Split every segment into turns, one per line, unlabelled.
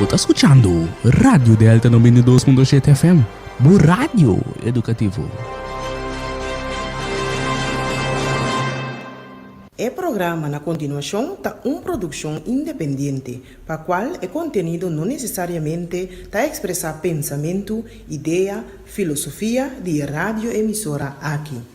Bo ta skuchando Radio Delta 92.7 FM, bo radio edukativo.
E programa na kontinuashon ta un produkshon independiente, pa kual e kontenido no nesesariamente ta ekspresá pensamentu, idea, filosofia di e radioemisora aki.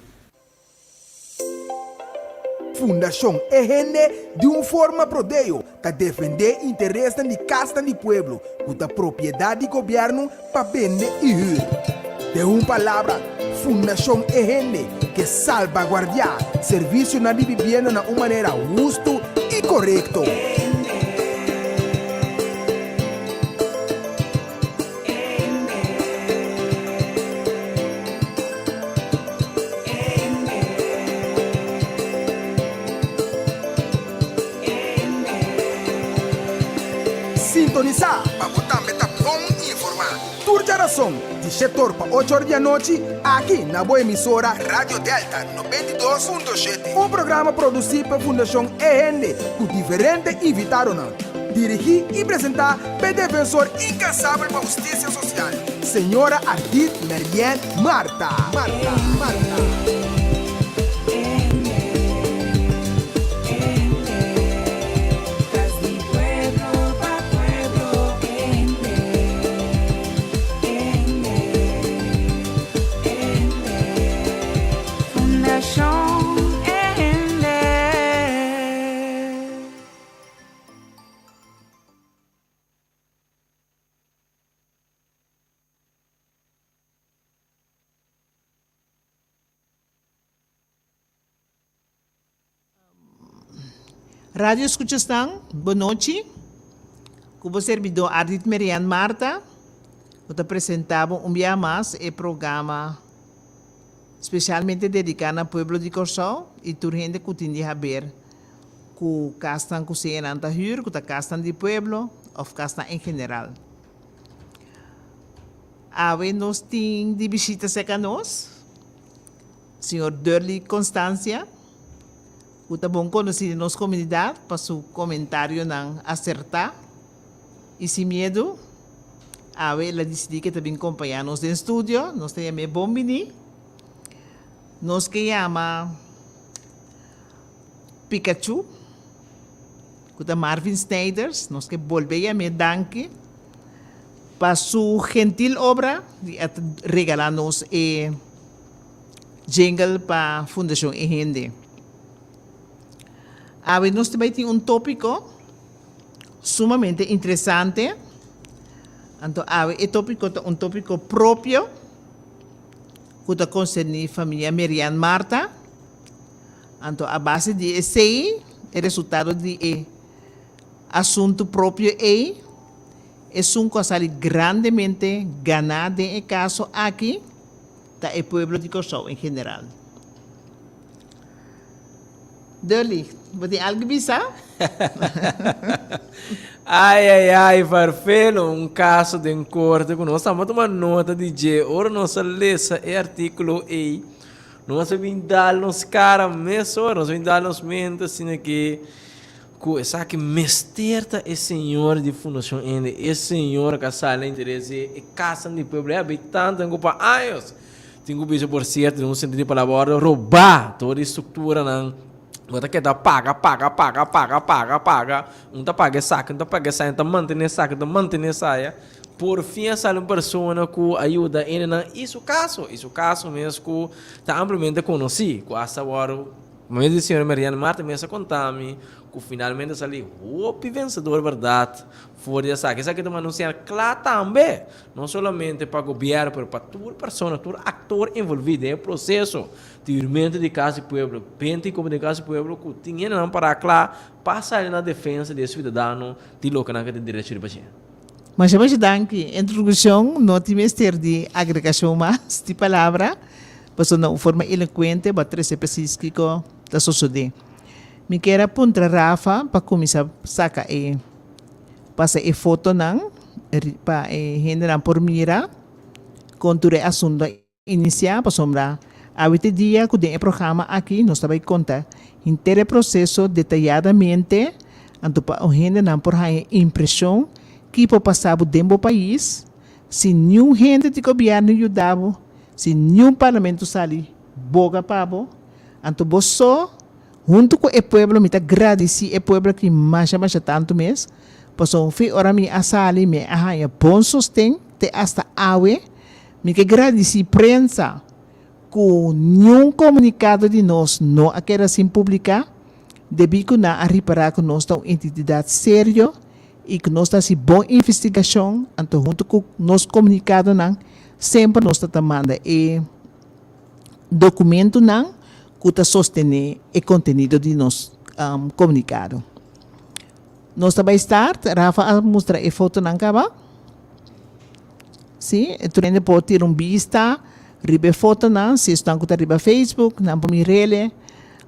Fundashon E Hende di un forma prodeo ta defendé interesnan di kasnan di pueblo ku ta propiedat di gobièrnu pa bende i hür. Den un palabra, Fundashon E Hende ke salbaguardiá servisionan di bibienda na un manera hustu i korekto. Sintonisá pa bo tambe ta bon informá. Tur djarason di shetor pa ocho or di anochi aki na bo emisora Radio Delta 92.7. Un programa produsí pa Fundashon E Hende ku diferente invitadonan. Dirigí i presentá p'e defensor inkansabel pa hustisia sosial, señora Ardit Marianne Martha. Martha. Martha.
Radio escuchasnan, bo nochi. Cu bo servidor Ardit Merian Martha, bo ta presenta bo un bia mas e programa specialmente dedica na pueblo di Corsou y tur hende cu tin di haber ku kasnan ku señanan ta hür, ku ta kasnan di pueblo òf kasnan en general. Awe nos tin di bishita serka nos señor Durley Constancia, ku ta bon konosí den nos komunidat pa su komentarionan asertá i sin miedu. Awe el a disidí ku e ta bin kompañá nos den studio. Nos ta yam'é bon biní. Nos ke yama. Pikachu, ku ta Marvin Snijders, nos ke bolbe yam'é danki pa su gentil obra di a regalá nos e jingle pa Fundashon E Hende. Awe nos ta bai tin un tópiko sumamente interesante, anto awe e tópiko ta un tópiko propio ku ta konserní famia Merian Martha. Anto a base di esei, e resultado di e asuntu propio ei, esun ku a sali grandemente ganá den e kaso aki ta e pueblo di Kòrsou en general. Durley, bo tin algu bisa?
Ai ai ai Farfelo, un kaso den korte ku nos tamba tuma nota di dje ora nos a lesa e artíkulo ei. Nos a bin dal nos cara mesora, nos a bin dal nos mente asina ke ku esaki mester ta e señor di Fundacion Ende, e señor ku a sali na interes di e kasanan di pueblo, e a bay tantu ku pa años. Tin ku bisa por sierto den un sentido di palabra wòrdu robá tur di strukturanan, bo ta keda paga, paga, paga, paga, paga, paga, un ta paga esaki, un ta paga esaya, un ta mantene esaki, un ta mantene esaya. Por fin a sali un persona cu a yuda hendenan y su caso, y su caso mes cu ta ampliamente conoci, cu hasta awor, mes di señora Marianne Martin mes a conta mi cu finalmente a sali hopi vencedor berdad for di esaki. Esaki ta manda un señal cla tambe, no solamente pa gobierno pero pa tur persona, tur actor envolvi den e proceso di huurmento di cas di pueblo, benta y compra di cas di pueblo cu tin hendenan para cla pa sali na defensa di e ciudadano di loke nan ke tin derecho riba dje.
Masha masha danki. Introduccion no tin mester di agregacion mas di palabra, pasobra na un forma elocuente bo a trece precies kico ta sosode. Mi kier a puntra Rafa pa cuminsa saca e pasa e fotonan pa e hendenan por mira con tur e asunto a inicia, pasobra awe ta e dia cu den e programa aki nos ta bay conta henter e proceso detayadamente, anto pa un hendenan por haña impresion. Ki por pasa bo den bo pais si niun hende di gobièrnu yuda bo, si niun parlamento sali boga pa bo? Anto bo so, huntu ku e pueblo, mi ta gradisí e pueblo aki masha masha tantu mes, pasobra fi ora mi a sali mi a haña bon sosten te asta awe. Mi ke gradisí prensa ku niun komunikado di nos no a keda sin publiká, debí ku nan a ripará ku nos ta un entitidat serio i ku nos ta hasi bon investigashon, anto huntu ku nos komunikadonan semper nos ta ta manda e dokumentunan ku ta sostené e kontenido di nos komunikado. Nos ta bai start, Rafa a mustra e fotonan kaba. Sí, tur hende por tira un bista riba e fotonan, si esnan ku ta riba Facebook, nan por mir'el,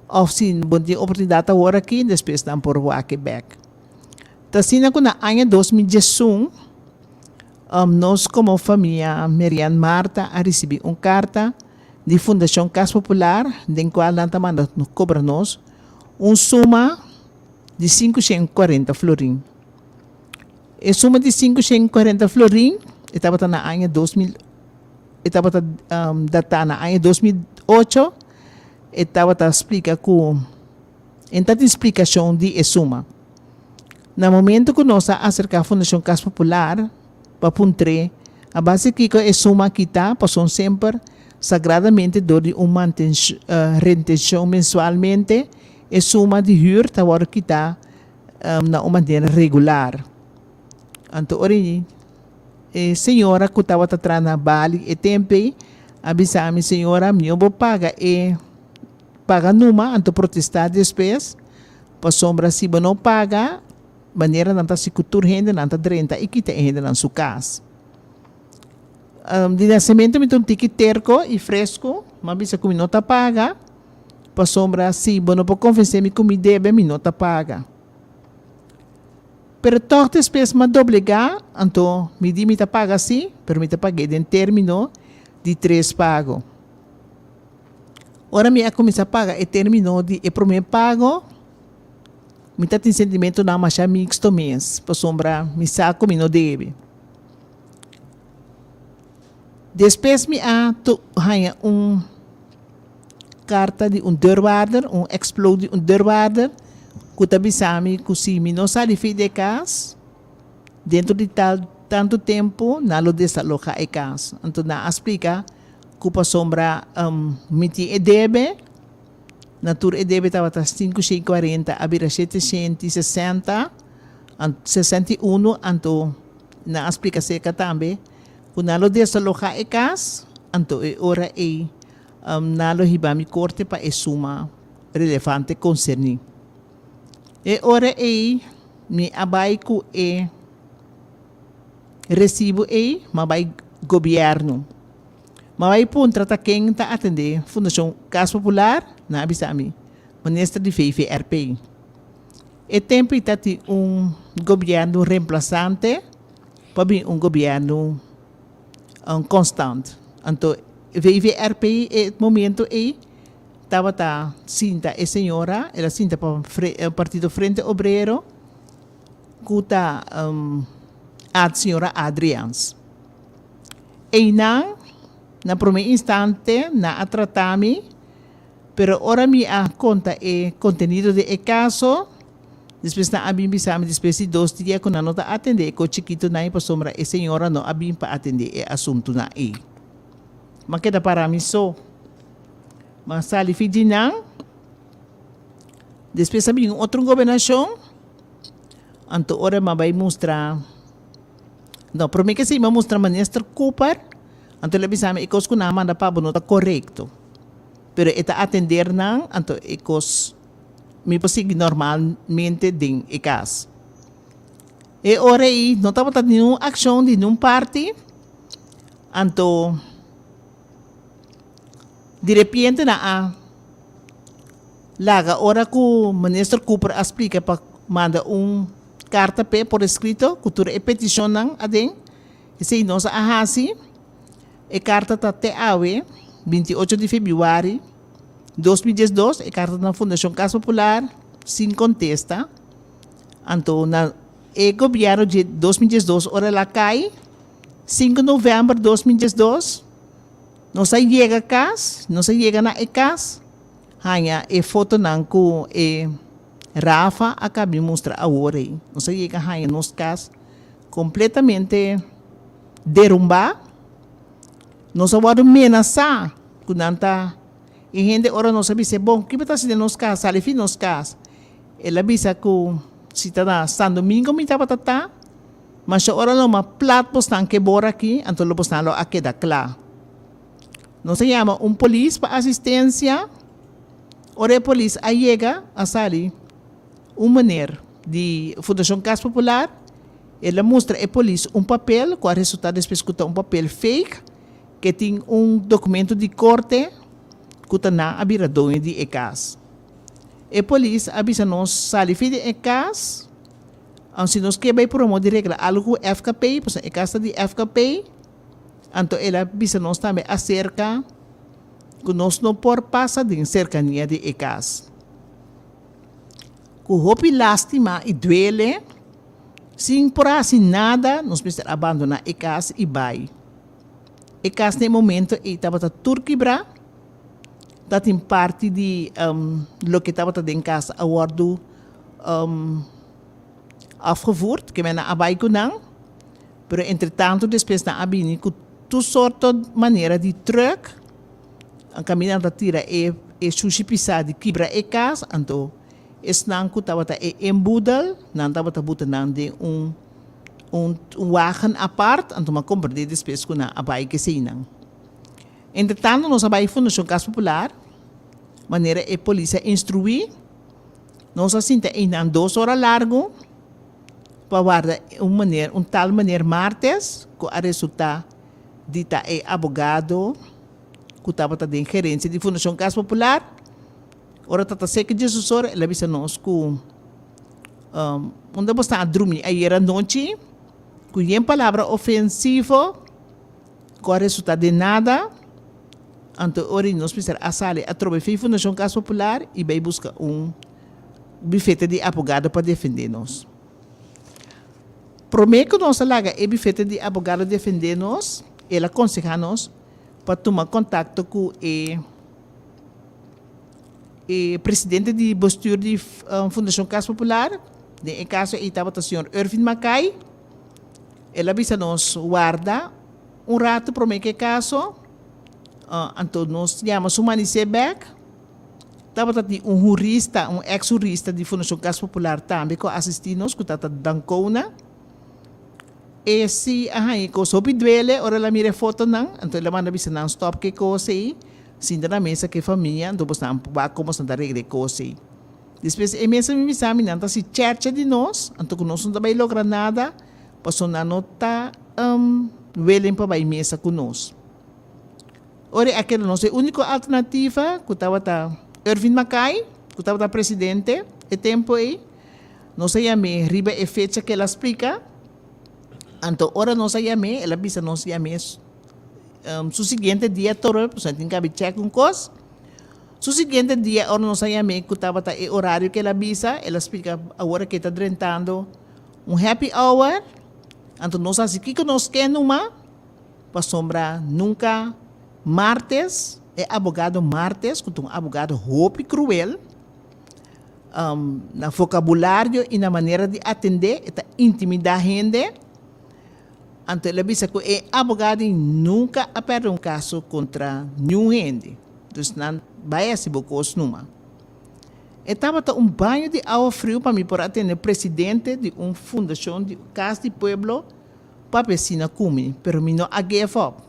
òf si bo tin oportunidat awor aki, despues nan por wak e bèk. Ta asina ku na aña 2011, nos komo famia Merian Martha a risibí un karta di Fundashon Kas Popular den kual nan ta manda kobra nos un suma di 540 florin. E suma di 540 florin e tabata na aña 2000, e tabata datá na aña 2008, e tabata splika ku e ta tin splikashon di e suma. Na momento ku nos a aserká Fundashon Kas Popular pa puntr'é a base kiko e suma aki ta, pasobra semper sagradamente dor di un rentenshon mensualmente e suma di hür ta wòrdu kitá na un manera regular. Anto ora e señora ku tabata traha na Bali e tempu ei a bisa mi, Señora, mi no por paga e paga numa anto protestá despues, pasobra si bo no paga, manera nan ta hasi ku tur hende, nan ta drenta i kita e hendenan su kas. Di nasementu mi ta un tiki terko i fresku, mi a bisa ku mi no ta paga. Pasobra si bo no por konvensé mi ku mi debe, mi no ta paga. Pero tòg despues m'a doblegá, anto mi di mi ta paga sí, pero mi ta pag'é den término di tres pago. Ora mi a kuminsá paga e término di e promé pago, mi ta tin sentimentunan masha miksto mes, pasobra mi sa ku mi no debe. Despues mi a haña un karta di un deurwaarder, un exploot di un deurwaarder, ku ta bisa mi ku si mi no sali fi di e kas dentro di tal tantu tempu nan lo desaloha e kas. Anto nan a splika ku pasobra mi tin e debe, na tur e debe tabata 540 a bira 760, 61, anto nan a splika serka tambe Ku nan lo desalohá e kas, anto e ora ei nan lo hiba mi korte pa e suma relevante konserní. E ora ei mi a bai ku e resibu ei, m'a bai gobièrnu. M'a bai puntra ta ken ta atendé Fundashon Kas Popular, nan a bisa mi, Minister di VVRP. E tempu ei ta tin un gobièrnu remplasante. Pa bin un gobièrnu konstant. Anto VVRP e momento ei tabata sinta e señora, el a sinta pa partido Frente Obrero ku ta señora Adriaans. Einan na prome instante nan a trata mi, pero ora mi a konta e kontenido di e kaso, Despues nan a bin bisa mi despues di dos dia ku nan no ta atendé e kos chikitunan ei pasobra e señora no a bin pa atendé e asuntunan ei. M'a keda pará mi so. M'a sali fi di nan. Despues a bin un otro gobernashon. Anto ora m'a bai mustra, no, promé ke esei m'a mustra Minister Cooper, anto el a bisa mi e kos ku nan a manda pa bo no ta korekto. Pero e ta atender nan, anto e kos. Mi por sigui normalmente den e kas. E ora ei no tabata niun akshon di niun parti, anto di repente nan a laga ora ku Minister Cooper a splika pa manda un karta p'e por eskrito ku tur e petishonnan aden, esei nos a hasi. E karta ta te awe, 28 di febrüari. 2012 e karta na Fundashon Kas Popular sin kontesta. Anto na E gobièrnu dje 2012 ora el a kai, sinku novèmber 2012, nos a yega kas, nos a yega na e kas, haña e fotonan ku e Rafa a kabi mustra awor ei. Nos a yega haña nos kas kompletamente derumbá. Nos a wòrdu menasá ku nan ta e hende ora nos a bis'é, bon, ki bo ta hasi den nos kas? Sali fi nos kas. El a bisa ku si ta na San Domingo mi tabata ta, masha ora lo ma plat bosnan ke bor aki, anto lo bosnan lo a keda kla. Nos a yama un polis pa asistensia. Ora e polis a yega, a sali un meneer di Fundashon Kas Popular. El a mustra e polis un papel ku a resulta despues ku ta un papel fake, ke tin un dokumento di korte ku ta nan a bira doño di e kas. E polis a bisa nos sali fi di e kas, si nos ke bai promo di regla algu ku FKP, pasobra e kas ta di FKP. Anto el a bisa nos tambe aserka ku nos no por pasa den serkania di e kas. Ku hopi lástima i duele, sin por hasi nada, nos mester a bandoná e kas i bai. E kas na e momento ei tabata tur kibrá, tatin parti di loke tabata den kas a wòrdu afgevoerd, ke men a bai ku nan. Pero entretanto despues nan a bini ku tur sorto manera di truck, nan kaminda nan ta tira e e shushi pisá di kibra e kas, anto esnan ku tabata e inboedel nan tabata buta nan den un un wagen apart, anto mi a komprendé despues ku nan a bai ku eseinan. Entretanto nos a bai Fundashon Kas Popular, manera e polis a instruí, nos a sinta einan dos ora largu, pa warda un meneer, un tal meneer Martes, ku a resultá di ta e abogado ku tabata den gerensia di Fundashon Kas Popular. Ora ta ta seka djesus ora, el a bisa nos ku unda bo sta a drumi ayer anochi, ku yen palabra ofensivo ku a resultá den nada. Anto e ora ei nos mester a sali atrobe fei Fundashon Kas Popular i bai buska un bufete di abogado pa defendé nos. Promé ku nos a laga e bufete di abogado defendé nos, el a konsehá nos pa tuma kontakto ku e e presidente di bestuur di Fundashon Kas Popular, den e kaso ei tabata señor Irvin Mackay. El a bisa nos warda un ratu promé ku e kaso, anto nos yama su manisé bèk. Tabata tin un hurista, un ex hurista di Fundashon Kas Popular tambe ku a asistí nos, ku tata Dancona. E si a haña e kos hopi duele ora el a mira e fotonan, anto el a manda bisa nan stòp ku e kos ei, sinta na mesa ku e famia, anto bosnan wak komo bosnan ta regla e kos ei. Despues e mes a bin bisa mi, nan ta hasi chèrchè di nos, anto ku nos no ta bai logra nada, pasobra nan no ta willing pa bai mesa ku nos. Ora a keda nos e úniko alternativa ku tabata Irvin Mackay, ku tabata presidente e tempu ei. Nos a yam'é riba e fecha ku el a splika. Anto ora nos a yam'é, el a bisa nos yam'é su siguiente dia toro, pasobra tin kabi chèk un kos. Su siguiente dia ora nos a yam'é ku tabata e orario ku el a bisa, el a splika awor ke ta drentando un happy hour, anto nos a hasi kiko nos ke numa. Pasobra nunka Martes, e abogado Martes, ku ta un abogado hopi kruel, na vokabulario i na manera di atendé, e ta intimidá hende. Anto el a bisa ku e abogado ei nunka a pèrdè un kaso kontra niun hende. Dus nan bai hasi bo kos numa. E tabata un baño di awa friu pa mi por atendé presidente di un fundashon di Kas di Pueblo, Papia asina ku mi, pero mi no a give up.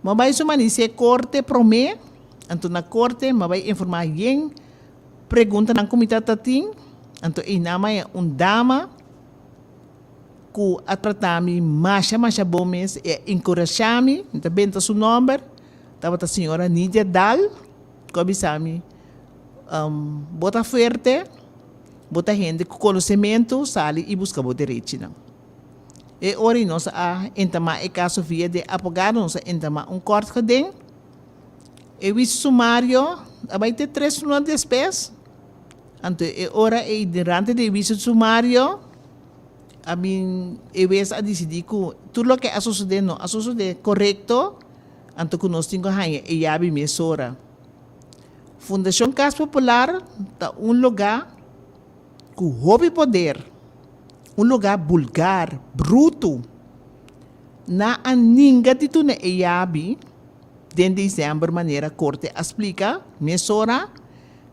M'a bai su manisé korte promé, anto na korte m'a bai informá yen preguntanan ku mi tata tin, anto einan m'a haña un dama ku a trata mi masha masha bon mes, e a enkurashá mi, mi ta benta su nòmber, tabata señora Nidia Daal, ku a bisa mi, Bo ta fuerte. Bo ta hende ku konosementu, sali i buska bo derechinan. E ora ei nos a entamá e kaso via di e abogado, nos a entamá un kort geding. E huisio sumario a bai te tres luna despues. Anto e ora ei durante di e huisio sumario. A bin e wes a disidí ku tur loke a sosodé no a sosodé korekto, anto ku nos tin ku haña e yabi mesora. Fundashon Kas Popular ta un lugá ku hopi poder, un lugá bulgar, brutu. Nan a ninga di tuna e yabi den desèmber manera korte a splika mesora.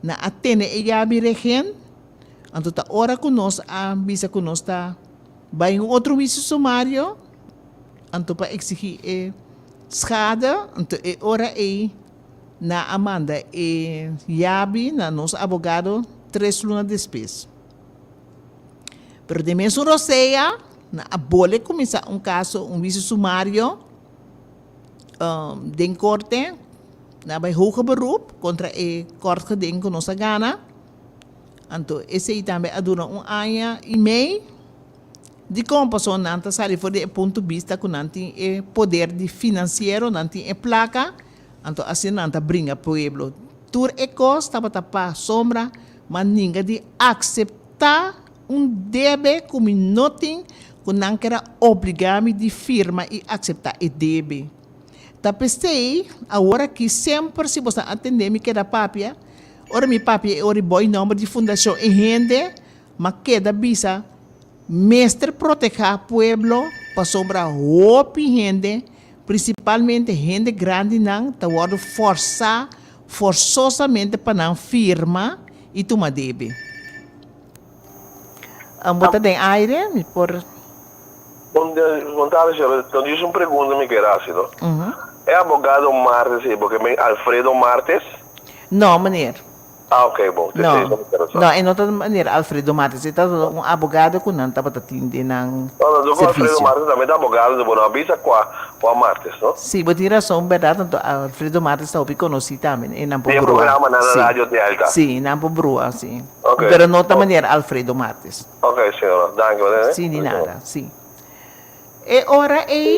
Nan a tene e yabi regen, anto ta ora ku nos a bisa ku nos ta bai un otro huisio sumario, anto pa eksigí e schade, anto e ora ei nan a manda e yabi na nos abogado tres luna despues. Pero den mesun rosea, nan a bole kuminsá un kaso, un huisio sumario den korte. Nan a bai hoger beroep kontra e kort geding ku nos a gana. Anto esei tambe a dura un aña i mei. Dikon? Pasobra nan ta sali for di e punto bista ku nan tin e poder di finansiero, nan tin e plaka, anto asina nan ta bringa pueblo. Tur e kos tabata pasobra ma ninga di akseptá un debe ku mi no tin, ku nan ker a obligá mi di firma i akseptá e debe. Ta p'esei, awor aki semper si boso a tende mi keda papia, ora mi papia e ora i boi nomber di fundashon e hende, ma keda bisa, mester protehá pueblo pasobra hopi hende, prinsipalmente hende grandinan, ta wòrdu fòrsá forsosamente pa nan firma i tuma debe. Bo ta den aire, mi por.
Bon tarde señora, no djis un pregunta mi kier haci no. E abogado Martes ey bo ke men Alfredo Martes?
No meneer.
Ah ok bon, te
No,
esey mi kier a sa.
no e no ta meneer Alfredo Martes, e ta un abogado cu nan tabata tin den nan
No, no, dor cu Alfredo
servicio.
Martes tambe ta abogado, bo no a bisa cua cua Martes no?
Si, bo tin razon berdad, anto Alfredo Martes ta hopi conoci tambe, e nan por
Den
brua.
programa nan na
Si,
Radio Delta.
si, nan por brua, si.
Ok.
Pero no ta meneer Alfredo Martes.
Ok, señora. Danki, meneer.
Sí, di nada, sí. E ora ei,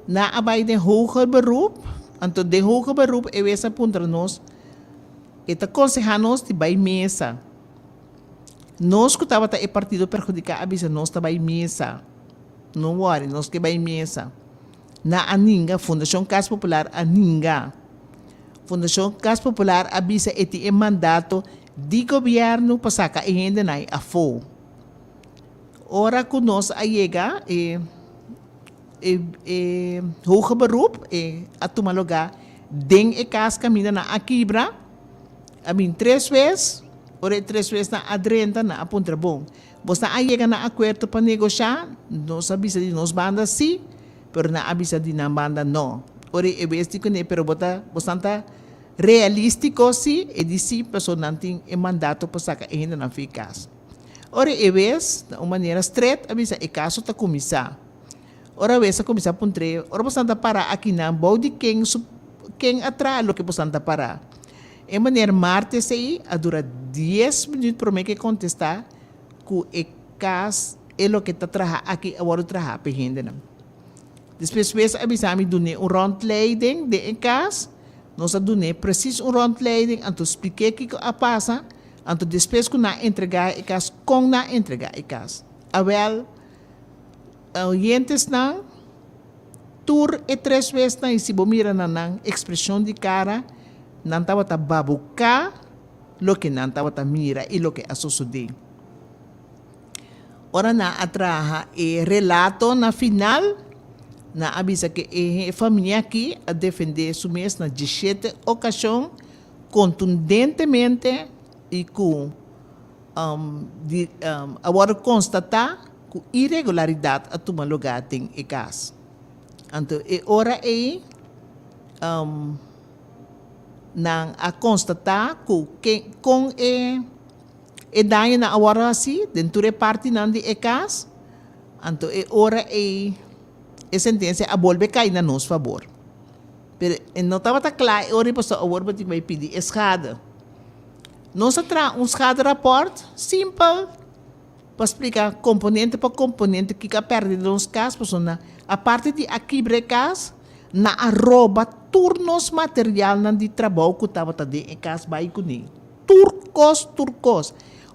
nan a bai den hoger beroep, anto den hoger beroep e wes a puntra nos, e ta konsehá nos di bai mesa. Nos ku tabata e partido perhudiká a bisa nos ta bai mesa. No wòri, nos ke bai mesa. Nan a ninga, Fundashon Kas Popular a ninga. Fundashon Kas Popular a bisa e tin e mandato di gobièrnu pa saka e hendenan ei afó. Ora ku nos a yega e e e hoger beroep e a tuma lugá den e kas kaminda nan a kibra, a bin tres wes, ora e tres wesnan a drenta nan a puntra bon, Bosnan a yega na akuerdo pa negoshá? Nos a bisa di nos banda sí, pero nan a bisa di nan banda no. Ora e wes di kuné, pero bo ta, bosnan ta realístiko sí? E di sí, pasobra nan tin e mandato pa saka e hendenan for e kas. Ora e wes, na un manera stret, a bisa e kaso ta kuminsá. Ora wes a kuminsá puntr'é, Ora bosnan ta pará akinan, bou di ken su, ken a traha loke bosnan ta pará? E meneer Martes ei a dura dies minuut prome ke kontestá ku e kas e loke ta traha aki a wòrdu trahá pa e hendenan. Despues wes a bisa mi dun'é un rondleiding den e kas, nos a dun'é presis un rondleiding anto splik'é kiko a pasa, anto despues ku nan a entregá e kas kon nan a entregá e kas. Awèl oyentesnan Tur e tres wesnan i si bo mira na nan ekspreshon di kara, nan tabata babuká loke nan tabata mira i loke a sosodé. Ora nan a traha e relato na final, nan a bisa ku e famia akí a defendé su mes na dieshete okashon kontundentemente i ku a wòrdu konstatá ku iregularidat a tuma lugá den e kas. Anto e ora ei nan a konstatá ku ken kon e e dañonan a wòrdu hasí den tur e partinan di e kas. Anto e ora ei e sentensia a bolbe kai na nos fabor. Pero e no tabata kla e ora ei pasobra awor bo tin ku bai pidi e skade. Nos a traha un skaderapport simpel. Pa splika komponente pa komponente kiko a pèrdè den nos kas, pasobra aparte di a kibra e kas, nan a roba tur nos materialnan di trabou ku tabata den e kas bai kuné. Tur kos, tur kos.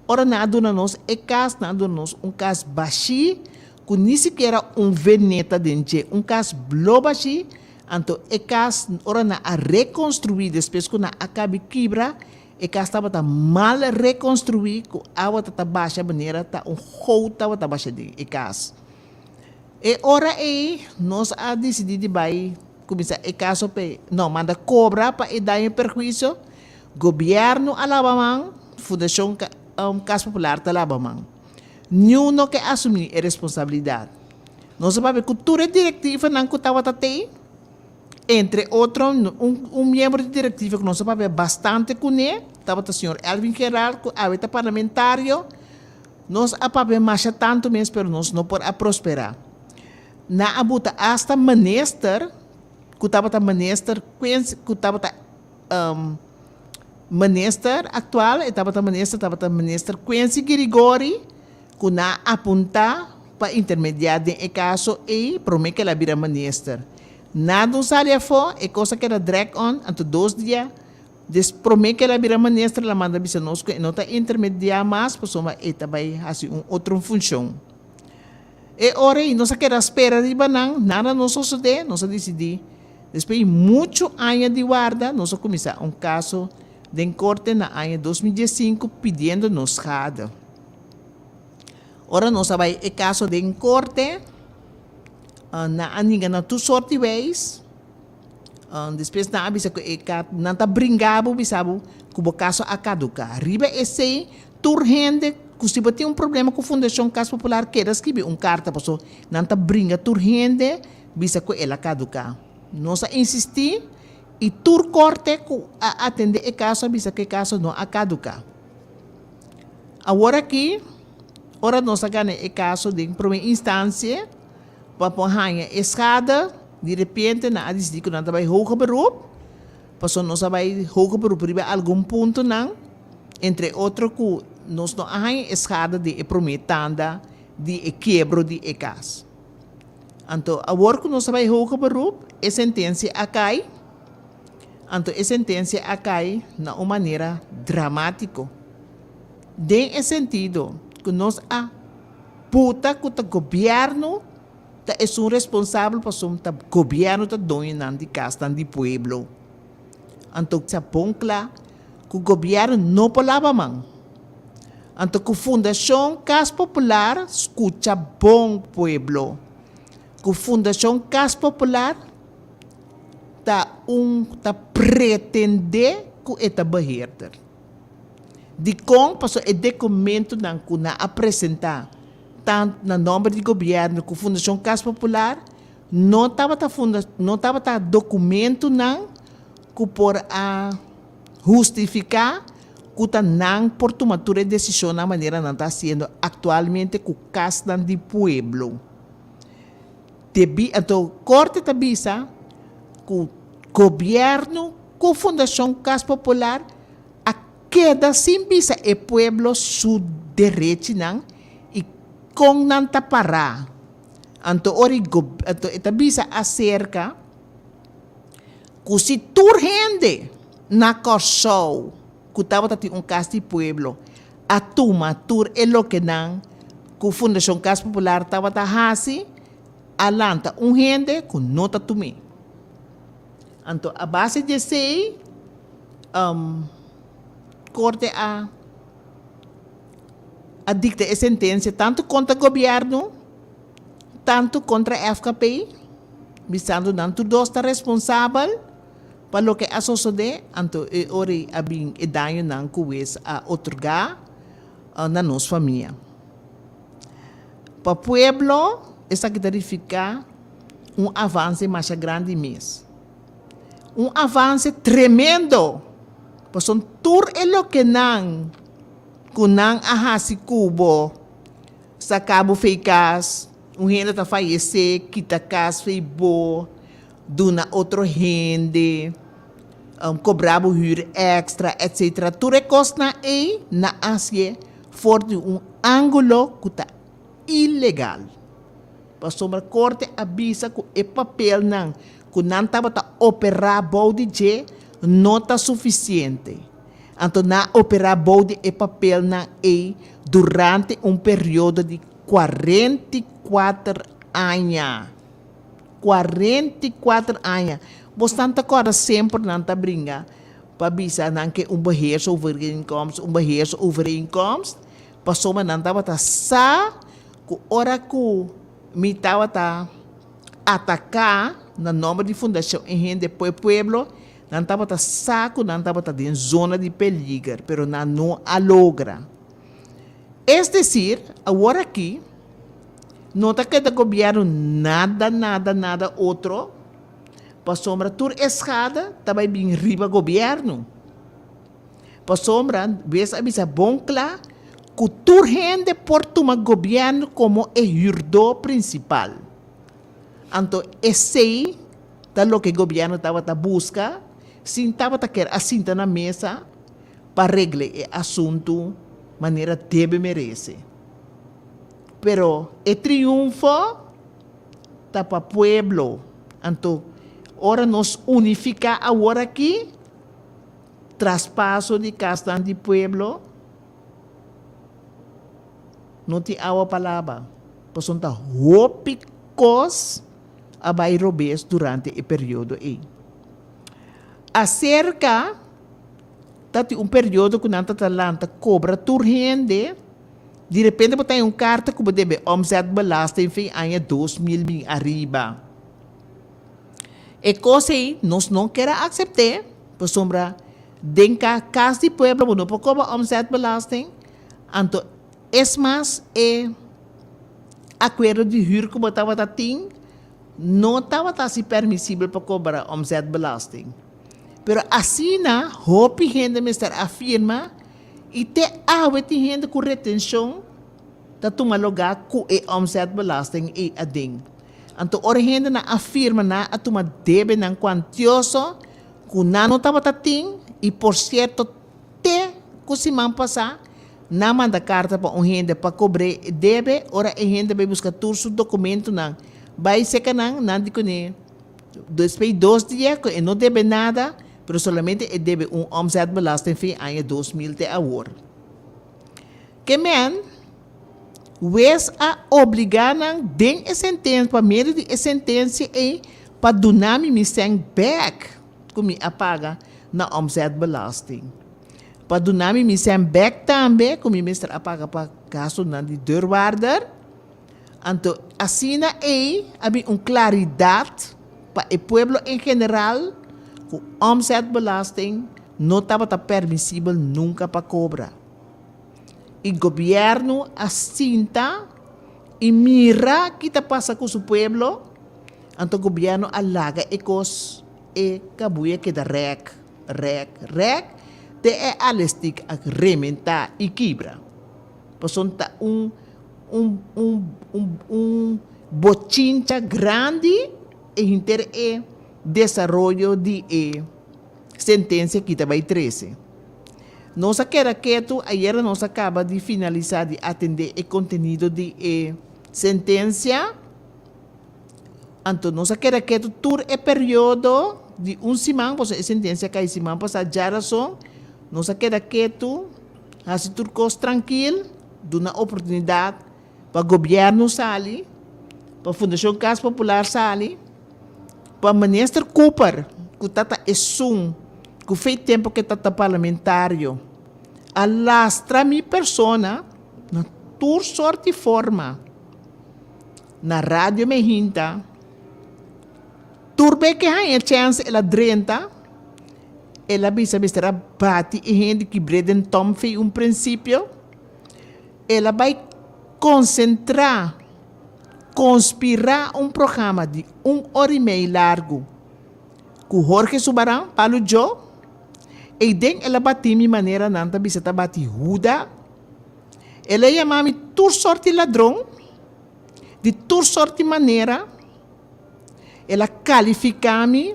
Ora nan a duna nos e kas, nan a duna nos un kas bashí ku ni sikiera un veneta den dje, un kas blo bashí. Anto e kas, ora nan a rekonstruí despues ku nan a kabi kibra, e kas tabata mal rekonstruí ku awa ta ta basha manera ta un gout tabata basha den e kas. E ora ei nos a disidí di bai kuminsá e kaso p'e no manda kobra pa e daño i perhuisio. Gobièrnu a laba man, Fundashon Kas Popular ta laba man. Niun no ke asumí e responsabilidat. Nos a papia ku tur e direktivanan ku tabata tei, entre otro un miembro di direktiva ku nos a papia bastante kuné tabata señor Elvin Gerard ku awe ta parlamentario. Nos a papia masha tantu mes pero nos no por a prosperá. Nan a buta asta minister ku tabata minister Quincy ku tabata minister aktual e tabata minister tabata minister Quincy Girigori ku nan a apuntá pa intermediá den e kaso ei promé ku el a bira minister. Nada no sali afó, e kos a keda drag on anto dos dia Des promé ku el a bira minister el a manda bisa nos ku e no ta intermediá mas pasobra e ta bai hasi un otro funshon. E ora ei nos a keda spera riba nan, nada no sosodé, nos a disidí despues di muchu aña di warda nos a kuminsá un kaso den korte na aña 2015 pidiendo nos schade. Ora nos a bai e kaso den korte nan a ninga na tur sort di wijs. Despues nan a bisa ku e ka nan ta bringa bo bisa bo ku bo kaso a kaduká. Riba esei tur hende ku si bo tin un problema ku Fundashon Kas Popular keda skibi un karta paso nan ta bringa tur hende bisa ku el a kaduká. Nos a insistí i tur korte ku a atendé e kaso a bisa ku e kaso no a kaduká. Awor aki ora nos a gana e kaso den promé instansia. Pa por haña e schade, di repente nan a disidí ku nan ta bai hoger beroep, pasobra nos a bai hoger beroep riba algun puntonan, entre otro ku nos no a haña e schade di e promé tanda di e kiebro di e kas. Anto awor ku nos a bai hoger beroep, e sentensia a kai, anto e sentensia a kai na un manera dramátiko, den e sentido ku nos a. Puta ku ta gobièrnu ta esun responsabel pasobra ta gobièrnu ta doñonan di kasnan di pueblo. Anto sa bon kla ku gobièrnu no por laba man. Anto ku Fundashon Kas Popular skucha bon pueblo. Ku Fundashon Kas Popular ta un ta pretendé ku e ta beheerder. Dikon? Pasobra e dokumentonan ku nan a presentá tant na nòmber di gobièrnu ku Fundashon Kas Popular no tabata funda no tabata dokumentonan ku por a hustifiká ku ta nan por tuma tur e desishonnan manera nan ta hasiendo aktualmente ku kasnan di pueblo. Debí anto korte ta bisa ku gobièrnu ku Fundashon Kas Popular a keda sin bisa e pueblo su derechinan i kon nan ta pará. Anto ora i anto e ta bisa aserka ku si tur hende na Kòrsou ku tabata tin un kas di pueblo a tuma tur e lokenan ku Fundashon Kas Popular tabata hasi, a lanta un hende ku no ta tum'é. Anto a base di esei Korte a a dikta e sentensia tantu kontra gobièrnu, tantu kontra FKP, bisando nan tur dos ta responsabel pa loke a sosodé, anto e ora ei a bin e dañonan ku wes a otorgá na nos famia. Pa pueblo esaki ta nifiká un avanse masha grandi mes. Un avanse tremendo! Pasobra tur e lokenan ku nan a hasi ku bo, saka bo fei kas, un hende ta fayesé, kita kas fei bo, duna otro hende, kobra bo hür èkstra, etsetera. Tur e kosnan ei nan a hasié for di un ángulo ku ta ilegal. Pasobra korte a bisa ku e papelnan ku nan tabata operá bou di dje no ta sufisiente. Anto nan a operá bou di e papelnan ei durante un periodo di 44 aña. 44 aña. Bosnan ta kòrda semper nan ta bringa pa bisa nan ke un beheersovereenkomst, un beheersovereenkomst, pasobra nan tabata sa ku ora ku mi tabata ataká na nòmber di Fundashon e Hende Pue Pueblo, nan tabata sa ku nan tabata den zona di peliger, pero nan no a logra. Es desir, awor aki no ta keda gobièrnu nada, nada, nada otro, pasobra tur e schade ta bai bin riba gobièrnu. Pasobra wes a bisa bon kla ku tur hende por tuma gobièrnu komo e hürdó prinsipal. Anto esei ta loke gobièrnu tabata buska sin tabata kier a sinta na mesa pa regla e asuntu manera debe merese. Pero e triunfo ta pa pueblo. Anto ora nos unifiká awor aki, traspaso di kasnan di pueblo no tin awa pa laba, pasobra ta hopi kos a bai robes durante e periodo ei. Aserka ta tin un periodo ku nan ta ta lanta kobra tur hende, di repente bo ta haña un karta ku bo debe omzetbelasting fin aña 2000 bin ariba. E kos ei nos no kier a aksept'é pasobra den ka kas di pueblo bo no por kobra omzetbelasting, anto es mas e akuerdo di hür ku bo tabata tin no tabata hasi permisibel pa kobra omzetbelasting. Pero asina hopi hende mester a firma i te awe tin hende ku retenshon ta tuma lugá ku e omzetbelasting ei aden. Anto ora hendenan a firma nan a tuma debenan kuantioso ku nan no tabata tin i por sierto te ku siman pasá nan manda karta pa un hende pa kobr'é e debe ora e hende bai buska tur su dokumentunan bai seka nan nan di kuné despues di dos dia ku e no debe nada pero solamente e debe un omzetbelasting fin aña 2000 te awor. Ke men? Wes a obligá nan den e sentensia, pa medio di e sentensia ei, pa duna mi mi sèn bèk ku mi a paga na omzetbelasting. Pa duna mi mi sèn bèk tambe ku mi mester a paga pa gastunan di deurwaarder. Anto asina ei a bin un klaridat pa e pueblo en general ku omzetbelasting no tabata permisibel nunka pa kobra. I gobièrnu a sinta i mira ki ta pasa ku su pueblo, anto gobièrnu a laga e kos e kabuya keda rèk, rèk, rèk te e alestik a rementá i kibra. Pasobra ta un un un un un bochincha grandi e henter e desaroyo di e sentensia ki ta bai trese. Nos a keda ketu, ayera nos a kaba di finalisá di atendé e kontenido di e sentensia, anto nos a keda ketu tur e periodo di un siman, pasobra e sentensia a kai siman pasá djarason, nos a keda ketu, hasi tur kos trankil, duna oportunidat pa gobièrnu sali, pa Fundashon Kas Popular sali, pa Minister Cooper ku ta ta esun ku fei tempu ke ta ta parlamentario a lastra mi persona na tur sort di forma na radio mi hinta tur be ke haña chèns el a drenta el a bisa mester a bati e hende kibr'é den tòm fei un prinsipio el a bai konsentrá konspirá un programa di un ora i mei largu ku Jorge Subaran, Palu Djo, eiden el a bati mi manera nan ta bisa ta bati Huda. El a yama mi tur sort di ladron, di tur sort di manera. El a kalifiká mi,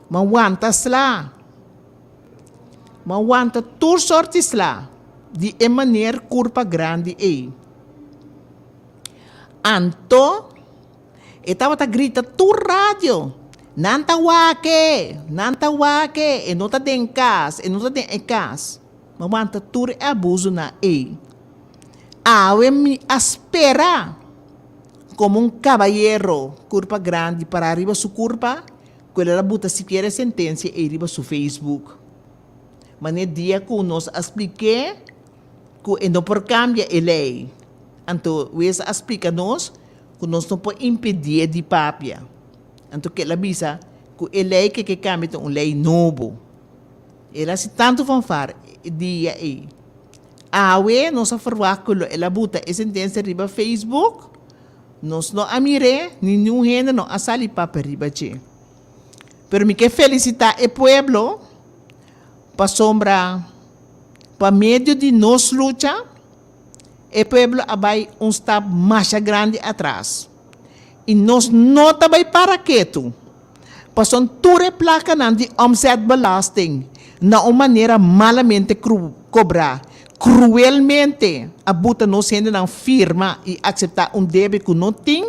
m'a wanta sla. M'a wanta tur sort di sla di e maner kurpa grandi ei. Anto. E tabata grita tur radio. Nan ta wak e! Nan ta wak e! E no ta den kas, e no ta den e kas. Mi a wanta tur e abusonan ei. Awe mi a spera komo un kabayero kurpa grandi pará riba su kurpa ku el a buta sikiera e sentensia ei riba su Facebook. Ma n'e dia ku nos a splik'é ku e no por kambia e lei, anto wes a splika nos ku nos no por impedié di papia. Anto kila bisa ku e lei ke ke kambia ta un lei nobo. El a hasi tantu fanfar e dia ei. Awe nos a ferwagt ku lo el a buta e sentensia riba Facebook, nos no a mir'é, ni niun hende no a sali papia riba dje. Pero mi ke felisitá e pueblo pasobra pa medio di nos lucha e pueblo a bai un stap masha grandi atras. I nos no ta bai para ketu. Pasobra tur e plakanan di omzetbelasting na un manera malamente kobrá, kruelmente a buta nos hendenan firma i akseptá un debe ku no tin,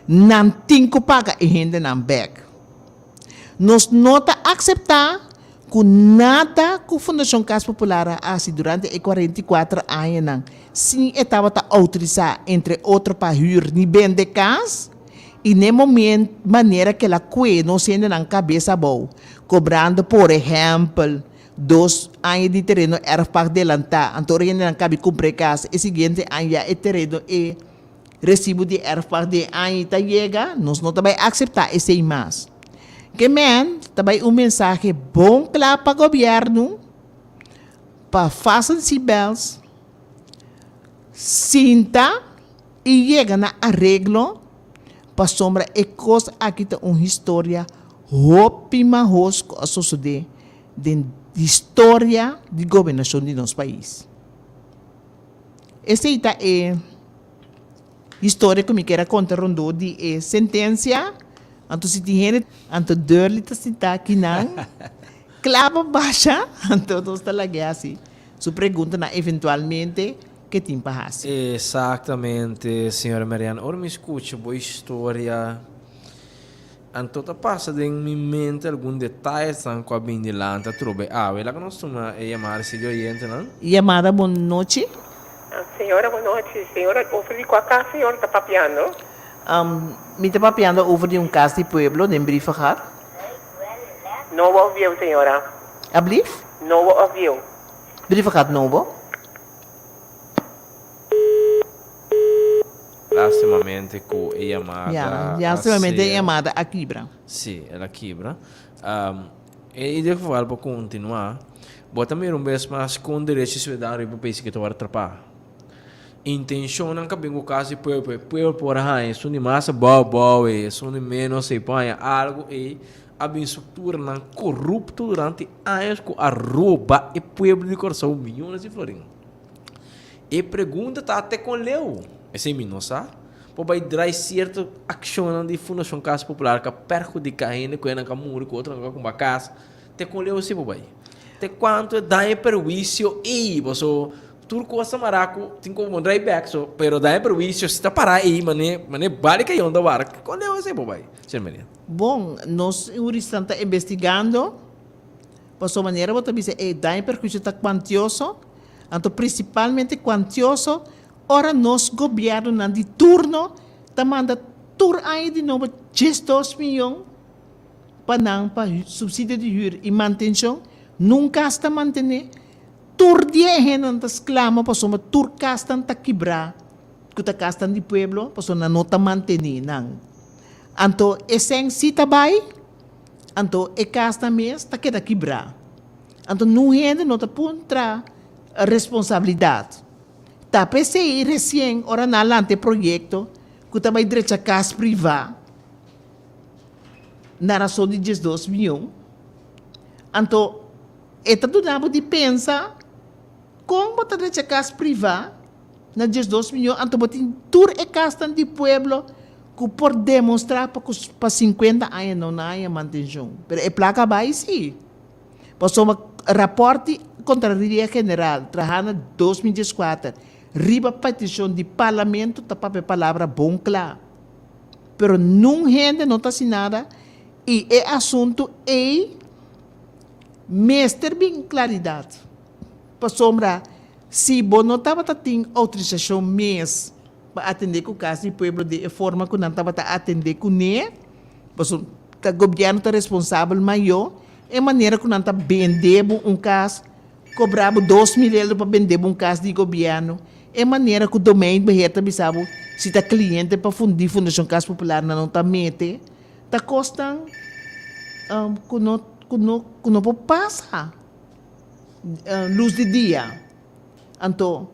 nan tin ku paga e hendenan bèk. Nos no ta akseptá ku nada ku Fundashon Kas Popular a hasi durante e 44 añanan sin e tabata outorisá entre otro pa hür ni bende kas, I n'e moment manera ku el a kue nos hendenan kabes abou, kobrando por ehèmpel dos aña di tereno erfpacht delantá, anto ora hendenan kabi kumpra e kas, e siguiente aña ya e tereno e resibo di erfpacht di e aña ta yega, nos no ta bai akseptá esei mas. Ke men ta bai un mensahe bon kla pa gobièrnu pa fasten seatbelts, sinta i yega na areglo pasobra e kos aki ta un historia hopi mahos ku a sosodé den historia di gobernashon di nos pais. Esei ta e historia ku mi kier a konta rondó di e sentensia. Anto si tin hende, anto Durley ta sintá akinan, kla pa basha, anto nos ta lag'é hasi su preguntanan eventualmente. ke tin pa hasi.
Exactamente, señora Mariana. Ora mi scucha bo historia, anto ta pasa den mi mente algun detayesnan cu a bin dilanti atrobe awe. Laga nos tuma e yamada si di oyentenan.
Yamada bon nochi.
Señora bon nochi. Señora over di cua cas señora ta papiando?
Mi ta papiando over di un cas di pueblo den Brievengat.
Nobo of bieu señora?
Ablief?
Nobo of bieu?
Brievengat nobo.
Lastimamente cu e yamada
Ya, lastimamente e yamada a kibra.
Si, el a kibra. E ieder geval pa continua, bo ta mira un bes mas con derecho ciudadano riba pais ke ta worde trapa. Intencionnan ka bin cu cas di pueblo, e pueblo por haña esun di mas abao abao ey, esun di menos ey por haña algo ey. A bin structuranan corupto durante años cu a roba e pueblo di Corsou millones di florin. E pregunta ta te con leu? Esey mi no sa. Por bay draai cierto accionnan di Fundacion Casa Popular ca perhudica hende cu nan ca muri cu otronan ca cumba cas. Te con leu esey por bay? Te cuanto e daño y perhuicio ey? Paso tur cos ta mara cu tin como draai bek so, pero daño y perhuicio si ta para ey mane mane bali cayon ta wara. Con leu esey por bay, señor Maria?
Bon, nos huristan ta investigando, pasobra manera bo ta bisa e daño y perhuicio ta cuantioso, anto principalmente cuantioso ora nos gobiernonan di turno ta manda tur aña di nobo 12 miyon pa nan pa subsidio di huur y mantencion, nunca hasta mantene, tur dia e hendenan ta sclama pasobra tur casnan ta kibra cu ta casnan di pueblo pasobra nan no ta mantene nan. Anto e sèn si ta bai, anto e kasnan mes ta keda kibrá. Anto nun hende no ta puntra responsabilidat. Ta p'esei resien ora nan a lanta e proyekto ku ta bai drecha kas privá na rason di 12 mion, anto e ta duna bo di pensa kon bo ta drecha kas privá na 12 mion, anto bo tin tur e kasnan di pueblo ku por demostrá pa ku pa sinkuenta aña no nan haña mantenshon. Pero e plaka bai sí. Pasobra rapòrt di Kontraloria General trahá na 2014 riba petishon di Parlamento ta papia palabra bon kla. Pero nun hende no ta hasi nada. I e asuntu ei mester bin klaridat, pasobra si bo no tabata tin outorisashon mes pa atendé ku kas di pueblo den e forma ku nan tabata atendé kuné, pasobra ta gobièrnu ta responsabel mayó e manera ku nan ta bende bo un kas, kobra bo 2000 euro pa bende bo un kas di gobièrnu, e manera ku Domeinbeheer ta bisa bo si ta kliente pa di Fundashon Kas Popular nan no ta mete. Ta kosnan ku no ku no ku no por pasa lus di dia. Anto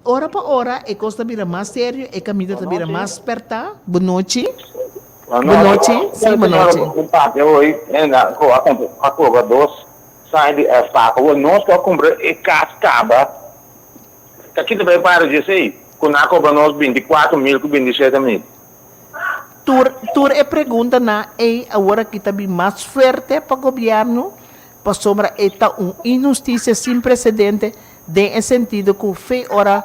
ora pa ora e kos ta bira mas serio, e kaminda ta bira mas pèrtá. Bon nochi. Bon nochi. Sí, bon nochi.
Un papia hoy ku a kobra dos sai di estafa. Awor nos ku a kumpra e kas kaba ta kita bai para dje esei ku nan a kobra nos 24 mil ku 27 mil.
Tur tur e preguntanan ei awor aki ta bin mas fuerte pa gobierno pasobra e ta un inhusticia sin precedente den e sentido cu fe ora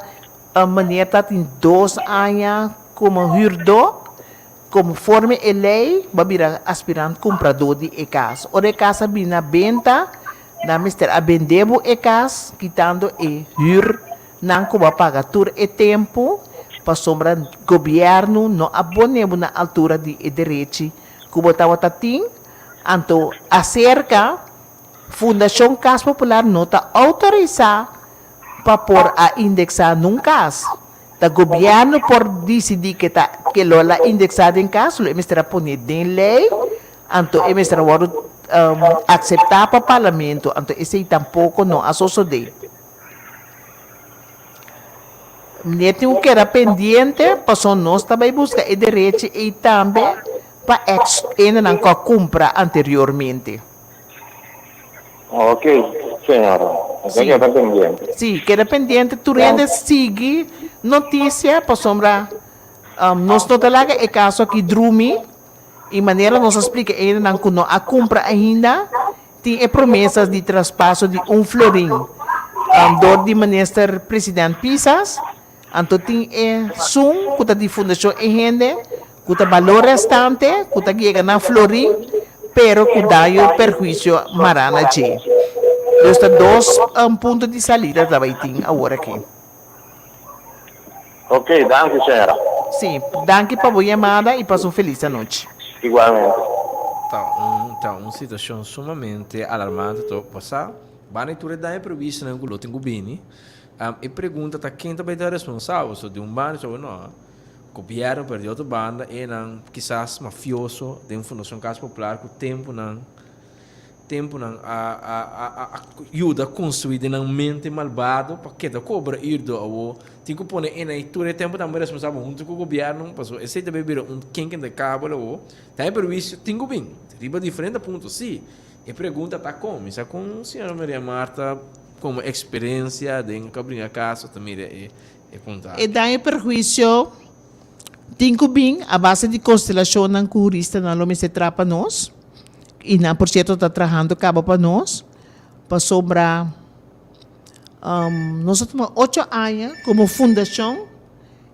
meneer ta tin dos aña como huurdo conforme e ley bo a bira aspirant cumprador di e cas. Ora e cas a bin na benta nan mester a bende bo e cas kitando e huur Nan ku bo a paga tur e tempu pasobra gobièrnu no a pone bo na altura di e derechi ku bo tabata tin, anto aserka Fundashon Kas Popular no ta outorisá pa por a indeksá nun kas. Ta gobièrnu por disidí ke ta ke lo la indeksá den kas, lo e mester a pone den lei, anto e mester a wòrdu akseptá pa parlamento, anto esei tampoko no a sosodé. Meneer tin ku keda pendiente paso nos ta bai buska e derechi ei tambe pa ex hendenan ku a kumpra anteriormente.
Ok, señora. Mi ta keda pendiente.
Sí, keda pendiente. Tur hende sigui notisia pasobra nos no ta laga e kaso aki drumi i manera nos a splika e hendenan ku no a kumpra ainda. Tin e promesas di traspaso di un florin dor di Minister President Pisas, anto tin e sun ku ta di Fundashon E Hende ku ta balor restante ku ta yega na florin pero ku daño perhuisio mará na dje. Dus ta dos punto di salida ta bai tin awor aki.
Ok, danki señora.
Sí, danki pa bo yamada y pasa un feliz anochi.
Igualmente.
Ta un ta un situacion sumamente alarmante to pasa. Banda di tur e daño previstonan cu lo tin cu bini, e pregunta ta ken ta bay ta responsabel. So di un banda so no, gobierno, pero di otro banda e nan kisas mafioso den Fundacion Casa Popular cu temponan Tempunan a a a a yuda construi den nan mente malbado pa keda cobra irdo awo tin cu pone e nan tur e tempo tambe responsabel hunto cu gobierno pasobra esey ta bay bira un ken ken ta kabel awo ta e perhuicio tin cu bin riba diferente punto si e pregunta ta con mi sa con señora Maria Martha como experiencia den cu a bringa caso ta mira e e punto aki.
E daño y perhuicio tin cu bin a base di constelacionnan cu huristanan lo mester traha pa nos. I nan por sierto ta trahando kaba pa nos, pasobra nos a tuma ocho aña komo fundashon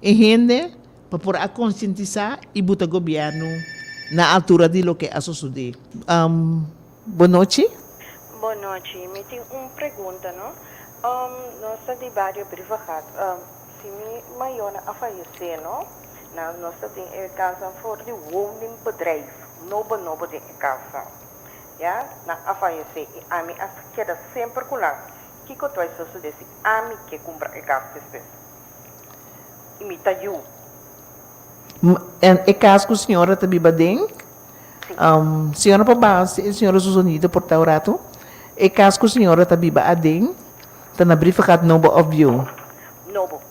e hende pa por a konsientisá i buta gobièrnu na altura di loke a sosodé. Bon nochi.
Bon nochi, mi tin un pregunta no. Nos ta di bario Brievengat. Si mi mayornan a fayesé no, nan nos ta tin e kasnan for di woningbedrijf, nobo nobo den e kasnan. Ya, nan a fayesé i ami a keda semper ku nan. Kiko ta bai sosodé si ami ke kumpra e kas despues? I mi ta yu.
En e kas ku señora ta biba den, señora por baha señora su sonido por ta un ratu. E kas ku señora ta biba aden Ta na Brievengat Nobo of Bieu?
Nobo.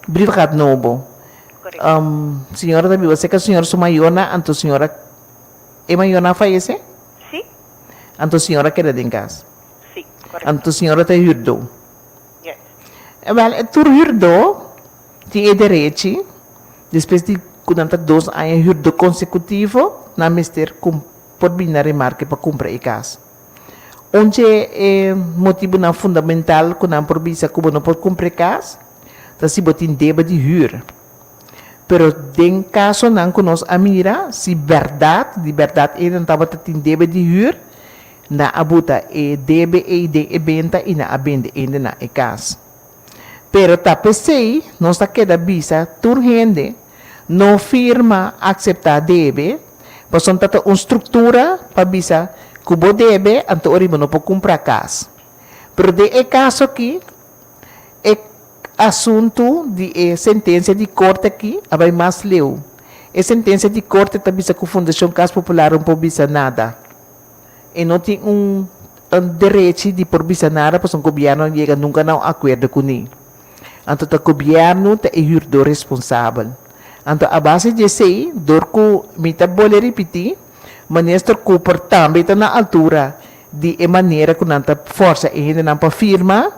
Brievengat Nobo.
Correcto.
Señora ta biba cerca señora su mayornan, anto señora, e mayornan a fayece?
Si.
Anto señora keda den cas?
Si, correcto.
Anto señora ta huurdó?
Yes.
Wel, e tur huurdó tin e derechi, despues di cu nan ta dos aña huurdó consecutivo, nan mester por bini na remarke pa cumpra e cas. Un dje e motibunan fundamental ku nan por bisa ku bo no por kumpra e kas ta si bo tin debe di hür. Pero den kasonan ku nos a mira, si bèrdat, di bèrdat e nan tabata tin debe di hür, nan a buta e debe ei den e benta i nan a bende ende na e kas. Pero ta p'esei nos ta keda bisa tur hende no firma akseptá debe, pasobra ta ta un struktura pa bisa ku bo debe anto ora bo no por kumpra kas. Pero den e kaso aki e asuntu di e sentensia di korte aki a bai mas leu. E sentensia di korte ta bisa ku Fundashon Kas Popular no por bisa nada. E no tin un derechi di por bisa nada pasobra gobièrnu a yega nunka na un akuerdo kuné. Anto ta gobièrnu ta e hürdó responsabel. Anto a base di esei, dor ku mi ta bolbe ripití, Minister Cooper tambe ta na altura di e manera ku nan ta fòrsa e hendenan pa firma,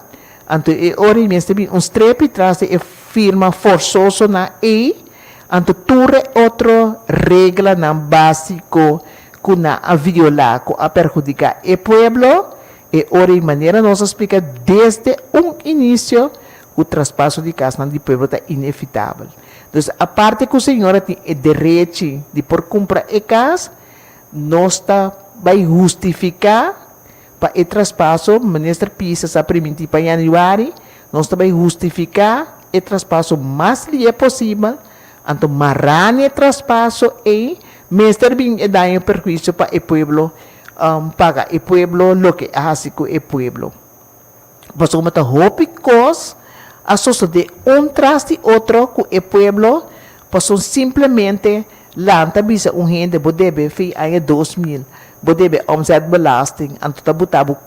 anto e ora ei mester bin un strepi tras di e firma forsosonan ei, anto tur e otro reglanan básiko ku nan a violá, ku a perhudiká e pueblo, e ora ei manera nos a splika desde un inisio ku traspaso di kasnan di pueblo ta inevitabel. Dus aparte ku señora tin e derechi di por kumpra e kas, Nos ta bai hustifiká pa e traspaso, Minister Pisas a primintí pa yanüari, nos ta bai hustifiká e traspaso mas lié posibel, anto mará n'e traspaso ei mester bin e daño perhuisio pa e pueblo paga e pueblo loke a hasi ku e pueblo. Pasobra ta hopi kos a sosodé un tras di otro ku e pueblo pasobra simplemente lanta bisa un hende bo debe fi aña 2000 bo debe omzetbelasting anto ta buta bo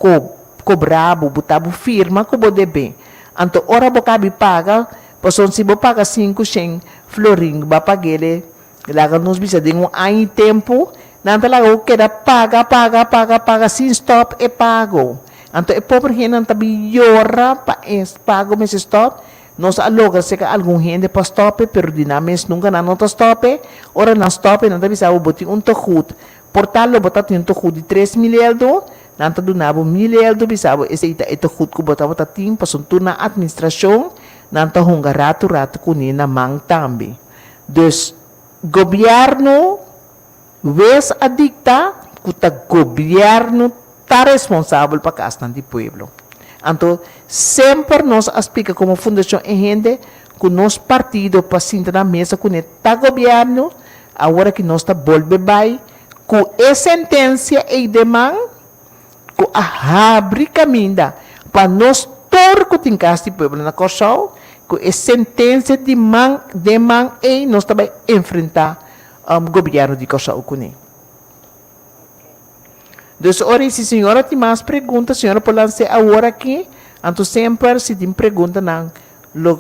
kobra bo buta bo firma ku bo debe anto ora bo kabi paga pasobra si bo paga sinku shen florin bo a pag'ele Laga nos bisa den un aña i tempu, nan ta laga bo keda paga, paga, paga, paga sin stòp e pago. Anto e pober hendenan ta bin yora pa e pago mester stòp. Nos a logra seka algun hende pa stòp e, pero di nan mes nunka nan no ta stòp e. Ora nan stòp e, nan ta bisa bo, bo tin un tegut. Por tal lo bo ta tin un tegut di 3000 eldo, nan ta duna bo mil eldo, bisa bo esei ta e tegut ku bo tabata tin, pasobra tur nan atministrashon nan ta hunga ratu ratu kuné na man tambe. Dus gobierno wes a dicta cu ta gobierno ta responsabel pa casnan di pueblo. Anto semper nos a splica como Fundacion e hende cu nos partido pa sinta na mesa cune ta gobierno, awor aki nos ta bolbe bay cu e sentencia ey den man cu a habri caminda pa nos tur cu tin cas di pueblo na Corsou, cu e sentencia di man den man ey nos ta bay enfrenta gobierno di Corsou cune. Dus ora y si señora tin mas pregunta, señora por lans'e awor aki, anto semper si tin preguntanan lo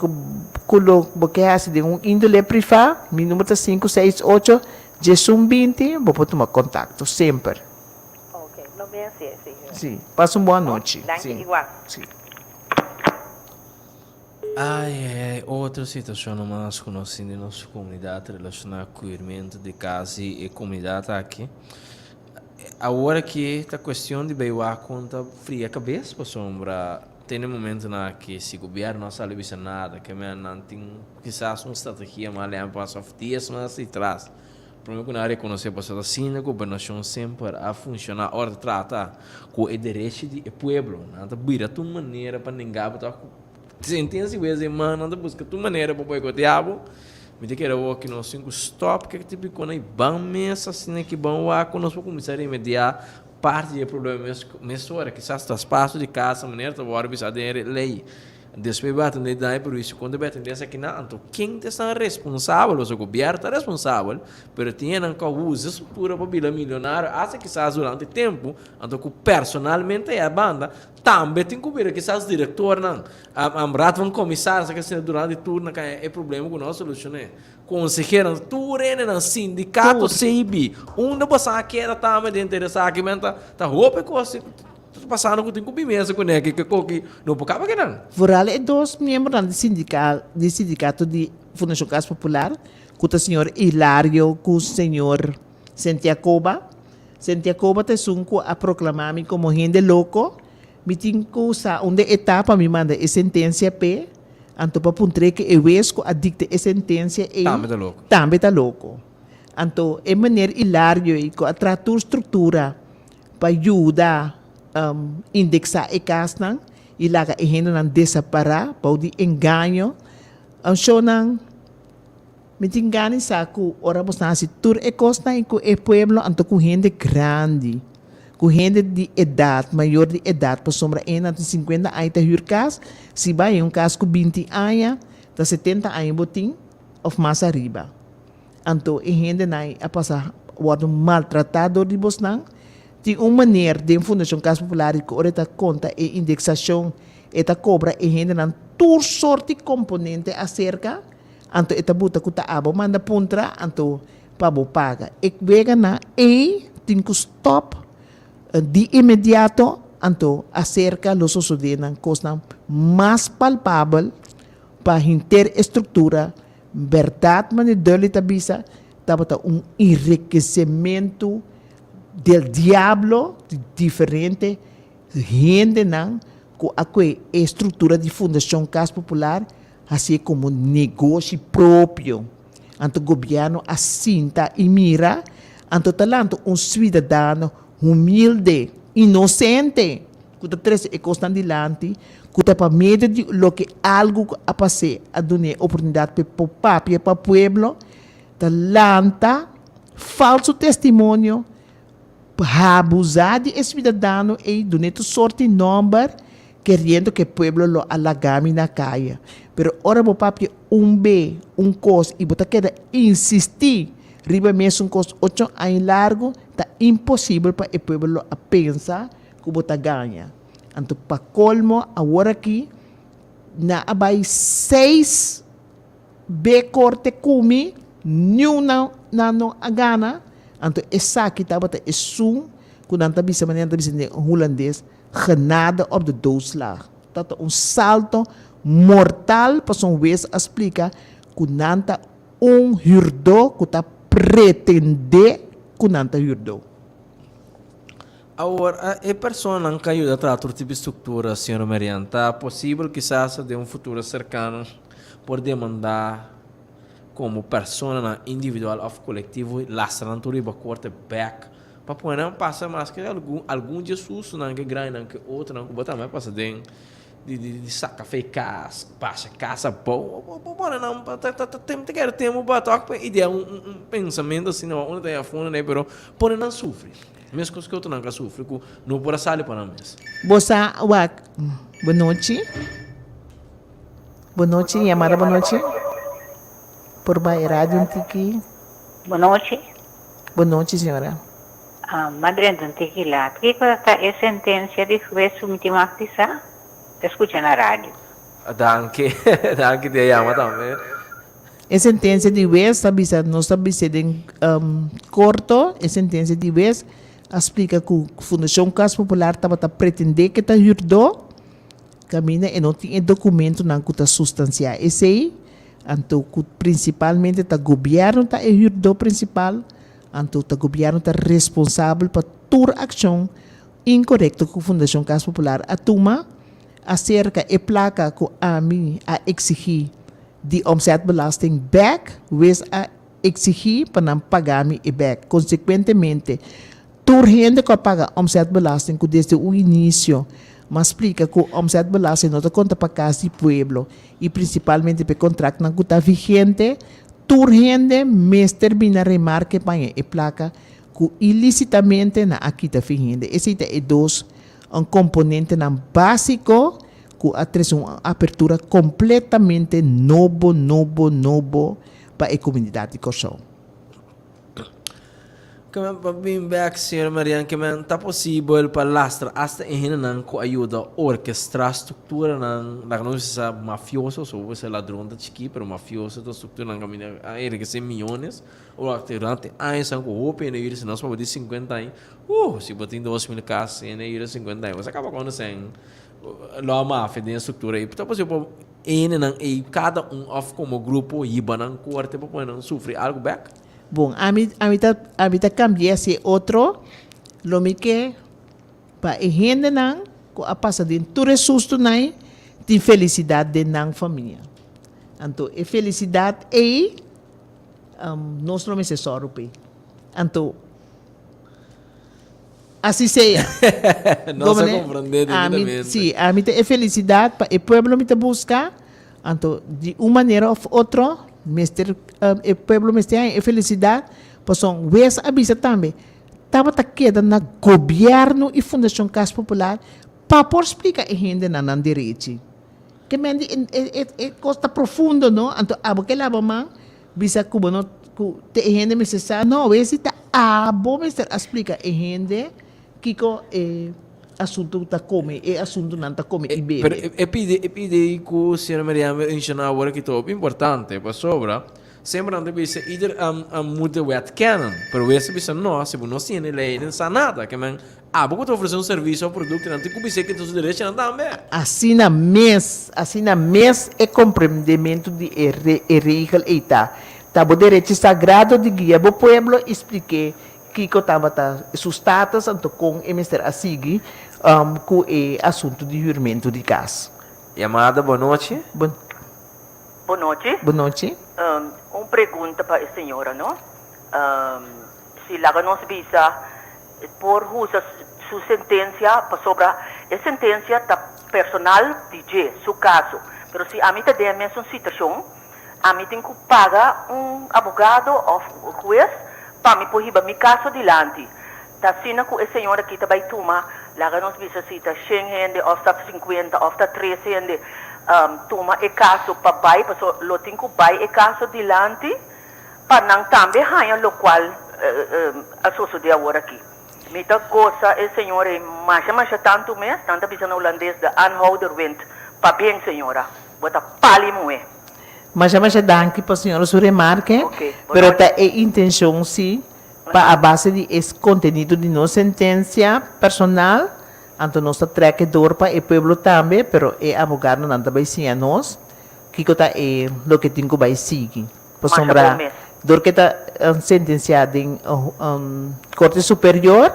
cu lo bo ke haci den un indole priva, mi numero ta sinku seis ocho diesun binti, bo por tuma contacto semper.
Ok, lo mi hasi esei.
Sí, pasa un bon anochi.
Danki
Sí.
igual.
Sí.
Ai, ai, ai, otro situacion nomas cu nos tin den nos comunidad relaciona cu huurmento di cas y e comunidad aki. Awor aki ta cuestion di bay wak con ta fria cabes pasobra te na e momentonan aki si gobierno no a sali bisa nada ke men nan tin kisas un strategia mas lem pas of dies mas di tras. Prome ku nan a rekonosé pasobra ta asina gobernashon semper a funshoná ora ta trata ku e derechi di e pueblo. Nan ta bira tur manera pa nenga bo ta sentensia ku esei man nan ta buska tur manera pa boikoteá bo. Mi ta kere awor ku nos tin ku stòp kek tipo di kos i ban mes asina ki ban wak ku nos por kuminsá remediá parti di e problema mes mesora. Kisas traspaso di kasa manera ta wòrdu bisá den e lei. Despues bo a atendé daño i perhuisio konta bo a atendé esakinan, anto ken ta esnan responsabel? Pasobra gobièrnu ta responsabel, pero tin esnan ku a usa struktura pa bira milionario asta kisas durante tempu, anto ku personalmente e banda tambe tin ku bira kisas direktornan, raad van commissaris esaki asina durante turno ka e problema ku no a solushoné. Konseheronan, tur hendenan, sindikato, CIB, unda bo sa keda tambe den esaki men ta ta hopi kos. Ta pasando ku tin ku bin mesa kuné ke ke koki no por kaba kinan.
Vooral e dos miembronan di sindical di sindikato di Fundashon Kas Popular ku ta señor Hilario ku señor Sentiacoba. Sentiacoba ta esun ku a proklama mi komo hende loko. Mi tin ku sa unda e ta pa mi manda e sentensia p'e. Anto pa puntr'é ku e wes ku a dikta e sentensia ei
Tambe ta loko.
tambe ta loko. Anto e meneer Hilario ei ku a traha tur struktura pa yuda indeksá e kasnan i laga e hendenan desapará bou di engaño, anshonnan mi tin gana di sa ku ora bos nan hasi tur e kosnan ei ku e pueblo anto ku hende grandi, ku hende di edat, mayor di edat, pasobra e nan tin sinkuenta aña ta hür kas, si bai un kas ku binti aña ta setenta aña bo tin òf mas ariba. Anto e hendenan ei a pasa wòrdu maltratá dor di bosnan. Tin un meneer den Fundashon Kas Popular ku ora e ta konta e indeksashon e ta kobra e hendenan tur sort di komponente aserka, anto e ta buta ku ta abo manda puntra anto pa bo paga. E weganan ei tin ku stòp di inmediato anto aserka lo sosodé nan kosnan mas palpabel pa henter e struktura. Bèrdat manera Dudley ta bisa tabata un enrikesementu del diablo di diferente hendenan ku a kue e struktura di Fundashon Kas Popular hasié komo negoshi propio. Anto gobièrnu a sinta i mira, anto ta lanta un suidadano humilde, inosente, ku ta trese e kosnan dilanti, ku ta pa medio di loke algu ku a pas'é a dun'é oportunidat pa e por papia pa pueblo, ta lanta falsu testimonio, Abusá di e suidadano ei dun'é tur sorti nòmber keriendo ku e pueblo lo a laga mi na kaya. Pero ora bo papia un be un kos i bo ta keda insistí riba e mesun kos ocho aña largu, ta imposibel pa e pueblo lo a pensa ku bo ta gaña. Anto pa kolmo aworakí nan a bai seis Be korte ku mi, niun nan nan no a gana. Anto esaki tabata esun ku nan ta bisa manera nan ta bisa den hulandes, genade op de doodslag. Tabata un salto mortal pasobra un wes a splika ku nan ta un hürdó ku ta pretendé ku nan ta hürdó.
Awor, e personanan ku a yuda traha tur tipo di struktura, señora Marian, ta posibel kisas den un futuro serkano por demandá komo personanan individual òf kolektivo lastra nan tur riba korte bèk pa pone nan pasa maske algun algun dje sustonan ke grandinan ke otronan ku bo tambe a pasa den di di di saka fe kas basha kas abou bo bo pone nan ta ta ta ta kere tempu pa tok pa idea un un pensamentu asina unda ta e fondo nei pero pone nan sufri meskos ke otronan ka sufri ku no por a sali pa nan mes.
Bo sa wak bonochi. Bonochi, yamada bonochi. Por bai radio un tiki.
Bonochi.
Bonochi, señora.
Ah, m'a drenta un tiki laat. Kiko ta e sentencia di huez su mi tin mag di sa? Ta scucha na radio.
Danki, danki di a yama tambe.
E sentencia di huez ta bisa, nos ta bis'é den corto, e sentencia di huez a splica cu Fundacion Cas Popular tabata pretende ke ta huurdó, Kaminda e no tin e dokumentonan ku ta sustansiá esei, anto ku prinsipalmente ta gobièrnu ta e hürdó prinsipal, anto ta gobièrnu ta responsabel pa tur akshon inkorekto ku Fundashon Kas Popular a tuma aserka e plaka ku ami a eksigí di omzetbelasting bèk, wes a eksigí pa nan paga mi e bèk. Konsekuentemente, Tur hende ku a paga omzetbelasting ku desde un inisio mas splika ku omzetbelasting no ta konta pa kas di pueblo i prinsipalmente pa e kontraktnan ku ta vigente, tur hende mester bini na remarke pa haña e plaka ku ilisitamente nan a kita fin hende. Esei ta e dos komponentenan básiko ku a trese un apertura kompletamente nobo, nobo, nobo pa e komunidat di Kòrsou.
Ke men pa bin bek, señora Marian, ke men ta posibel pa lastra asta e hendenan ku a yuda orkestrá strukturanan, laga nos bisa sa mafioso, so bo bisa ladron ta chikí, pero mafioso ta strukturanan kaminda a enrikesé miyones, ora durante añosnan ku hopi hende a yuda, si nos papia di sinkuenta aña, uh, si bo tin 2000 kas, hende a yuda sinkuenta aña, bo sa kaba kono sèn lo a mafia den e struktura ei. Ta posibel pa e hendenan ei kada un òf komo grupo hiba nan korte pa pone nan sufri algu bek?
Bon, ami, ami ta, ami ta cambi'é hacia e otro, lo mi ke pa e hendenan cu a pasa den tur e sustonan ei, tin felisidat den nan famia. Anto e felisidat ei nos lo mester sòru p'e. Anto asi sea.
Nos a komprendé debidamente.
Sí, ami ta e felisidat pa e pueblo mi ta buska. Anto di un manera òf otro mester e pueblo mester haña e felisidat pasobra wes a bisa tambe tabata keda na gobièrnu i Fundashon Kas Popular pa por splika e hendenan nan derechi. Ke men di e kos ta profundo no, anto abo ke laba man bisa ku bo no ku te e hende mester sa, no wes di ta abo mester a splika e hende kiko e asuntu ta kome, e asuntunan ta kome i bebe.
Pero e pidi e pidi ku señora Marian a menshoná awor aki ta hopi importante pasobra semper nan ta bisa ieder moet de wet kennen, pero wes ta bisa no, si bo no siña e lei nan sa nada, ke men Abo ku ta ofresé un servisio òf produkto nan tin ku bis'é ke ta su derechonan tambe.
Asina mes, asina mes e komprendementu di e e regel ei ta. Ta bo derechi sagrado di guia bo pueblo i splik'é kiko tabata su status anto kon e mester a sigui ku e asuntu di hürmentu di kas.
Yamada, Bon nochi.
Bon.
Bon nochi.
Bon nochi.
Un pregunta pa e señora no. Si laga nos bisa por usa su sentencia pasobra e sentencia ta personal di dje, su caso. Pero si ami ta den e mesun situacion, ami tin cu paga un abogado of huez pa mi por hiba mi caso dilanti. Ta asina cu e señor aki ta bay tuma, laga nos bisa si ta shen hende of ta cincuenta of ta tres hende, tuma e caso pa bay, pasobra lo tin cu bay e caso dilanti. Pa nan tambe haña lokual a sosodé awor aki. Mi ta gosa e señor ei masha masha tantu mes, nan ta bisa na hulandes de aanhouder wint. Pabien señora, bo ta pali muhé.
Masha masha danki pa señora su remarke, pero ta e intencion si pa a base di e contenido di nos sentencia personal, anto nos ta trek e door pa e pueblo tambe, pero e abogadonan ta bay siña nos kiko ta e loke tin ku bay sigui. Pasobra dor ke ta sentensiá den Korte Superior,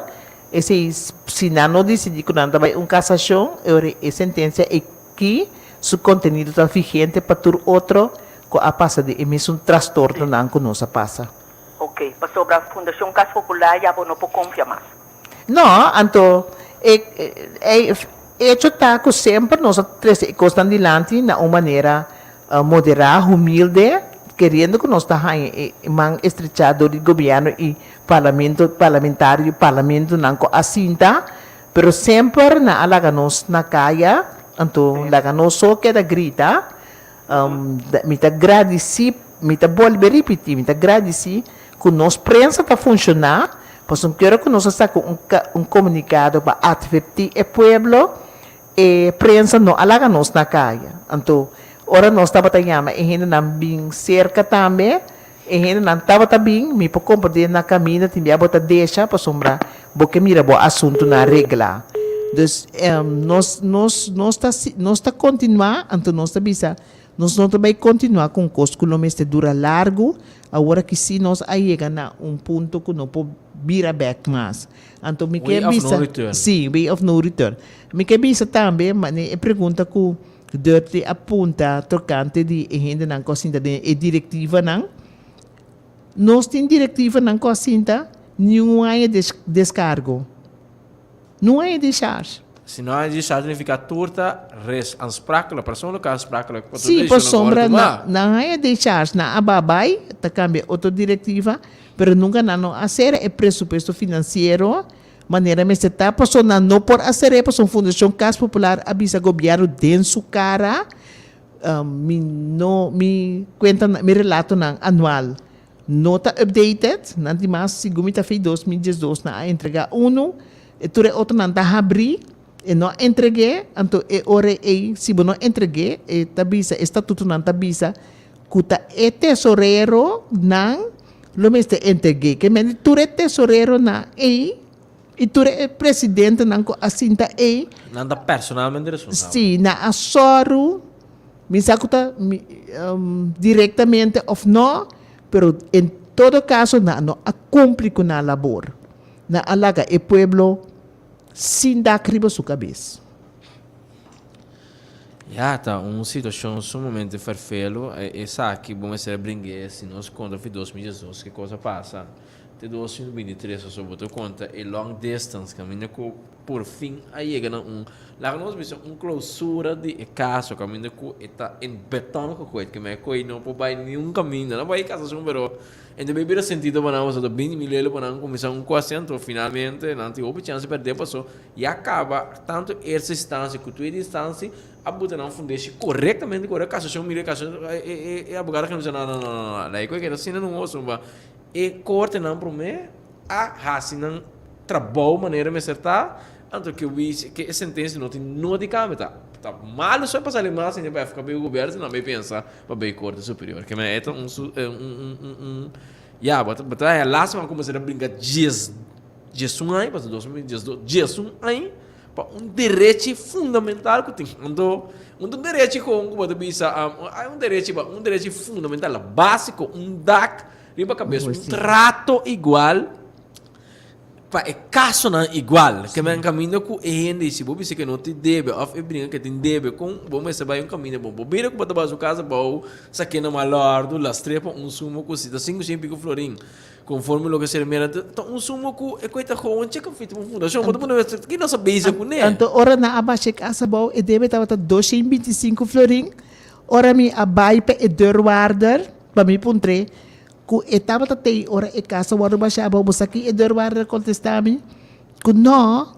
esei si nan no disidí ku nan ta bai un kasashon, e ora e sentensia aki su kontenido ta vigente pa tur otro ku a pasa den e mesun trastornonan ku nos a pasa.
Oke, pasobra Fundashon Kas Popular ya bo no por konfia mas.
No, anto e e echo ta ku semper nos a trese e kosnan dilanti na un manera moderá, humilde, keriendo ku nos ta haña e man estrechá dor di gobièrnu i parlamento, parlamentario, parlamentonan ku a sinta, pero semper nan a laga nos na kaya, anto laga nos so keda grita. Mi ta gradisí, mi ta bolbe ripití, mi ta gradisí ku nos prensa ta funshoná, pasobra kero ku nos a saka un un komunikado pa atvertí e pueblo, e prensa no a laga nos na kaya. Anto, ora nos tabata yama e hendenan bin serka tambe, e hendenan tabata bin, mi por komprendé na kaminda tin bia bo ta desha pasobra bo ke mira bo asuntunan reglá. Dus, nos nos nos ta nos ta kontinuá, anto nos ta bisa, nos no ta bai kontinuá ku un kos ku lo mester dura largu, awor aki sí nos a yega na un punto ku no por bira bèk mas. Anto mi ke
Way of
bisa,
no return.
sí, way of no return. Mi ke bisa tambe, mane e pregunta ku Duterte a punta tokante di e hendenan ku a sinta den e direktivanan. Nos tin direktivanan ku a sinta niun aña deskargo. Nun aña discharge.
Si no aña discharge significa tur ta res aansprakelijk, persoonlijk aansprakelijk pa tur
Sí,
decisionnan ku
pasobra
wòrdu tumá.
nan aña discharge, nan a babai, ta kambia otro direktiva, pero nunka nan no a sera e presupuesto finansiero Manera mester ta, paso nan no por a ser'é, paso Fundashon Kas Popular a bisa gobièrnu den su kara, mi no, mi kuenta, mi relatonan anual no ta updated, nan tin mas, segun mi ta fei 2012 nan a entregá unu, e tur e otronan ta habrí, e no a entreg'é, anto e ora ei si bo no entreg'é, e ta bisa, e statutonan ta bisa ku ta e tesorero nan Lo mester entreg'é. Ke mende tur e tesoreronan ei i tur e presidentenan ku a sinta ei.
Nan ta personalmente responsabel.
Sí, nan a sòru, mi sa ku ta direktamente òf nò, pero en todo kaso nan no a kumpli ku nan labor. Nan a laga e pueblo sin dak riba su kabes.
Ya, ta un situacion sumamente ferfelu. Esaki bo mester a bring'é si nos conta fi 2012 ke cos a pasa te 2023 pasobra bo ta conta e long distance caminda cu por fin a yega na un, laga nos bisa un clausura di e caso caminda cu e ta en beton gegoid ke men koe no por bay niun caminda no bay casacion pero e ta bay bira sentido pa nan pasobra ta binti mil lelo pa nan cuminsa un cos anto finalmente nan tin hopi chance perde paso Ya caba tanto eerste instantie cu tweede instantie a buta nan fundeshi correctamente ora casacion mira e caso e e abogado a bisa no no no no no cu keda asina no oso ba e cortenan prome a haci nan trabou manera mester ta anto ke huicio ke e sentencia no tin no di cambia ta ta malo so pa sali mas hende pa FKB cu gobierno nan bay pensa pa bay corte superior ke men e ta un un un un un ya bo ta haya lastima como mester a brinca djes Djesun aña, pasobra 2012, djesun aña pa un derechi fundamental ku tin. Anto, un ta un derechi kon ku bo ta bisa, hay un derechi pa un derechi fundamental, básiko, un dak riba kabes, un trato igual pa e kasonan igual. Ke men kaminda ku e hende, si bo bisa ke no tin debe òf e bringa ke tin debe, kon bo mester bai un kaminda bon. Bo bira ku bo ta bai su kas abou, sak'é na mal òrdu, lastr'é pa un sumo ku si ta sinku shen piko florin. Conforme loke ser mira ta un sumo cu e coy ta gewoon checa fit un fundacion bo ta pone ki nos a bezig cu ne.
Anto ora nan a basha e cas abou e debe tabata 225 florin ora mi a bay pa e deurwaarder pa mi puntr'e cu e tabata tey ora e cas a wordo basha abou bo sa ki e deurwaarder a contesta mi cu no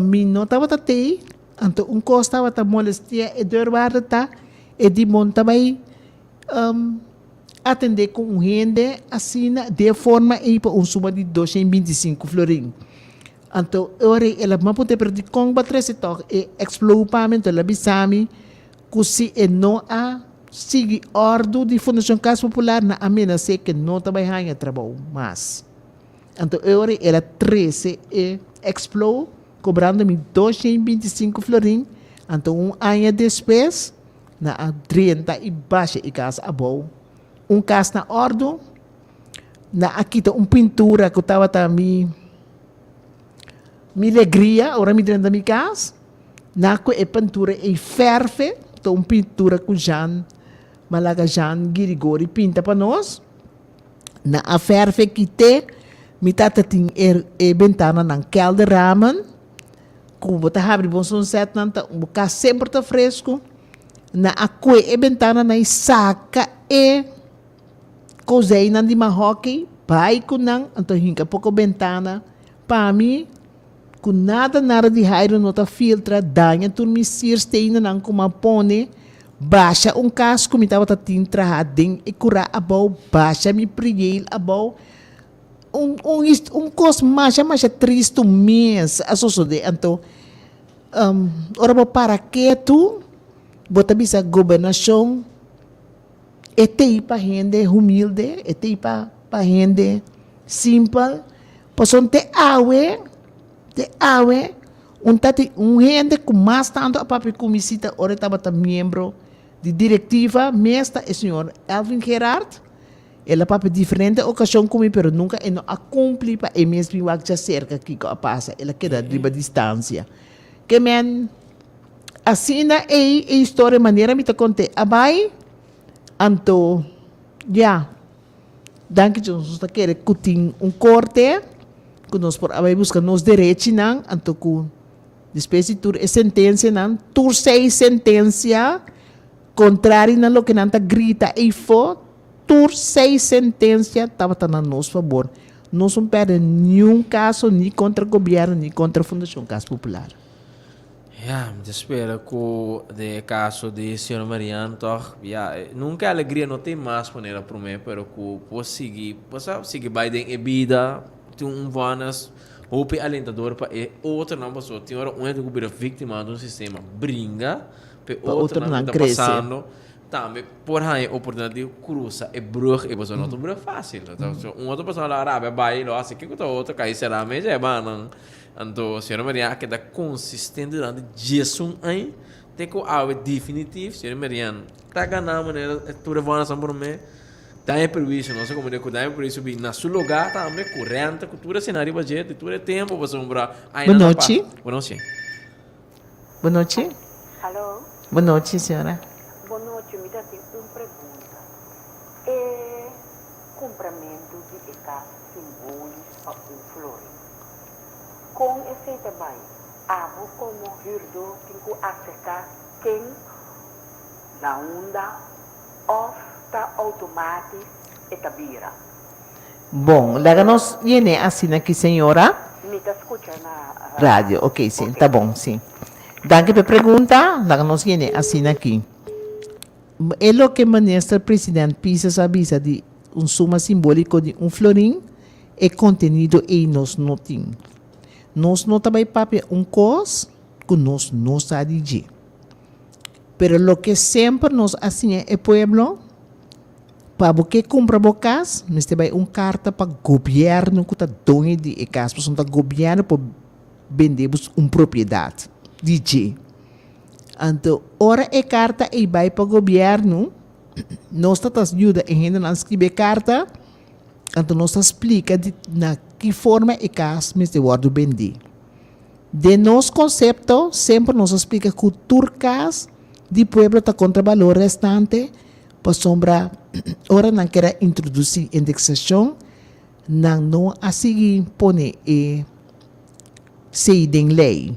mi no tabata tey anto un cos tabata molestia e deurwaarder ta e di mon ta bay Atendé ku un hende asina den e forma ei pa un suma di 225 florin. Anto e ora ei el a m'a puntra, pero dikon bo a trese tòg e eksplou pa mi? Anto el a bisa mi ku si e no a sigui òrdu di Fundashon Kas Popular nan a menas'é ku e no ta bai haña trabou mas. Anto e ora ei el a trese e eksplou kobrando mi 225 florin. Anto un aña despues Nan a drenta i basha e kas abou. Un kas na òrdu. Nan a kita un pintura ku tabata mi mi legria ora mi drenta mi kas. Nan a kohe e pintura ei fèrfe, ta un pintura ku Jean Malaga Jean Girigori pinta pa nos. Nan a fèrfe kit'é. Mi tata tin e e bentananan kèlderramen. Ku bo ta habri bon sunsetnan ta bo kas semper ta fresku. Nan a kue e bentananan i saka e kozijnnan di mahoki bai ku nan anto hinka poko bentana pa mi ku nada nada di hairu no ta filtra daña tur mi siersteennan ku mi a pone basha un kas ku mi tabata tin traha den e kura abou basha mi prieel abou. Un un un kos masha masha tristu mes a sosodé. Anto ora bo para ketu bo ta bisa gobernashon e t'ei pa hende humilde, e t'ei pa pa hende simpel, pasobra te awe te awe un ta tin un hende ku mas tantu a papia ku mi si ta ora e tabata miembro di direktiva mes ta e señor Elvin Gerard. El a papia diferente ocasion cu mi pero nunca e no a cumpli pa e mes bin wak djacerca kico a pasa, el a keda riba distancia. Ke men asina ey e historia manera mi ta conte a bay, anto ya, danki Dios nos ta kere cu tin un corte cu nos por a bay busca nos derechinan, anto cu despues di tur e sentencianan, tur seis sentencia, Contrari na loke nan ta grita eyfo, tur seis sentencia tabata na nos fabor. Nos no perde niun caso ni contra gobierno ni contra Fundacion Cas Popular.
Ya, mi ta spera cu den e caso di señor Marian toch, ya, nunca e alegria no tin mas manera prome, pero cu por sigui, bo sa, sigui bay den e bida, tin un vonnis hopi alentador pa e otronan, pasobra tin ora un hende cu bira victima di un sistema bringa, P'e
Pa
otronan
otronan
ku ta
krese.
pasando tambe por haña e oportunidat di krusa e brug ei pasobra no ta un brug fásil. Un otro persona lo a rabia bai lo hasi kiko ta otro kai será mes e banan. Anto señora Marian a keda konsistente durante diesun aña te ku awe definitif señora Marian ta gana manera tur e vòrnasan promé daño perhuisio nos a komprende ku daño perhuisio bin na su lugá tambe ku renta ku tur e sena riba dje di tur e tempu pasobra
Bonochi.
Bonochi.
Bonochi.
Hallo.
Bon nochi, señora.
Bon nochi, mi ta tin un pregunta. E kumpramentu di e kas simbólis pa un florin. Kon esei ta bai? Abo komo hürdó tin ku aserká ken, na unda òf ta outomátis e ta bira?
Bon, laga nos yene asina aki, señora.
Mi ta skucha na
radio. Ok, si, ta bon, si. Danki pa e pregunta, laga nos yene asina aki. E loke Minister President Pisas a bisa di un suma simbóliko di un florin, e kontenido ei nos no tin. Nos no ta bai papia un kos ku nos no sa di dje. Pero loke semper nos a siña e pueblo, pa bo ke kumpra bo kas, mester bai un karta pa gobièrnu ku ta doño di e kas, pasobra ta gobièrnu por bende bo un propiedat di dje. Anto ora e karta ei bai pa gobièrnu, nos ta ta yuda e hendenan skribi e karta, anto nos ta splika di na ki forma e kas mester wòrdu bendí. Den nos konsepto semper nos a splika ku tur kas di pueblo ta kontra balor restante pasobra ora nan ker a introdusí indeksashon nan no a sigui pone e sei den lei.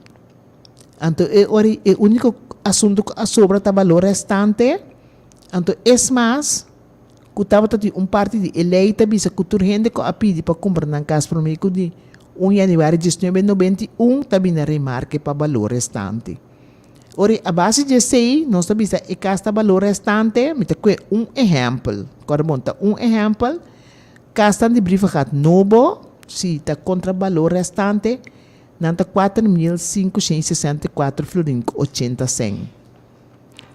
Anto e ora e úniko asuntu ku a sobra ta balor restante. Anto es mas, ku tabata tin un parti di e lei ta bisa ku tur hende ku a pidi pa kumpra nan kas promé ku di un yanüari 1991 ta bini remarke pa balor restante. Ora a base di esei nos ta bisa e kas ta balor restante, mi ta kue un ehèmpel, kòrda bon ta un ehèmpel, kasnan di Brievengat nobo si ta kontra balor restante, Nan ta 4564 florin ku 80 sèn.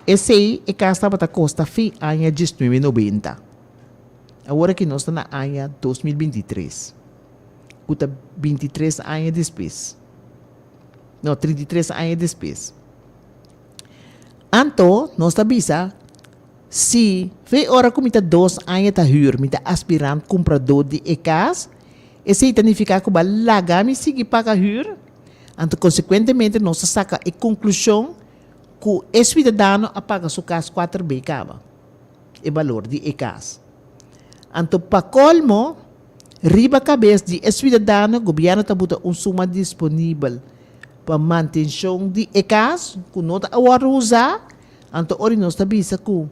Esei e kas tabata kosta fin aña 1990. Awor aki nos ta na aña 2023, ku ta 23 aña despues. No, 33 aña despues. Anto nos ta bisa, si fe ora ku mi ta dos aña ta hür, mi ta aspirant kumpradó di e kas, Esei ta nifiká ku bo a laga mi sigui paga hür, anto konsekuentemente nos ta saka e konklushon ku e suidadano a paga su kas kuater bei kaba, e balor di e kas. Anto pa kolmo, riba kabes di e suidadano gobièrnu ta buta un suma disponibel pa mantenshon di e kas ku no ta a wòrdu usá, anto ora nos ta bisa ku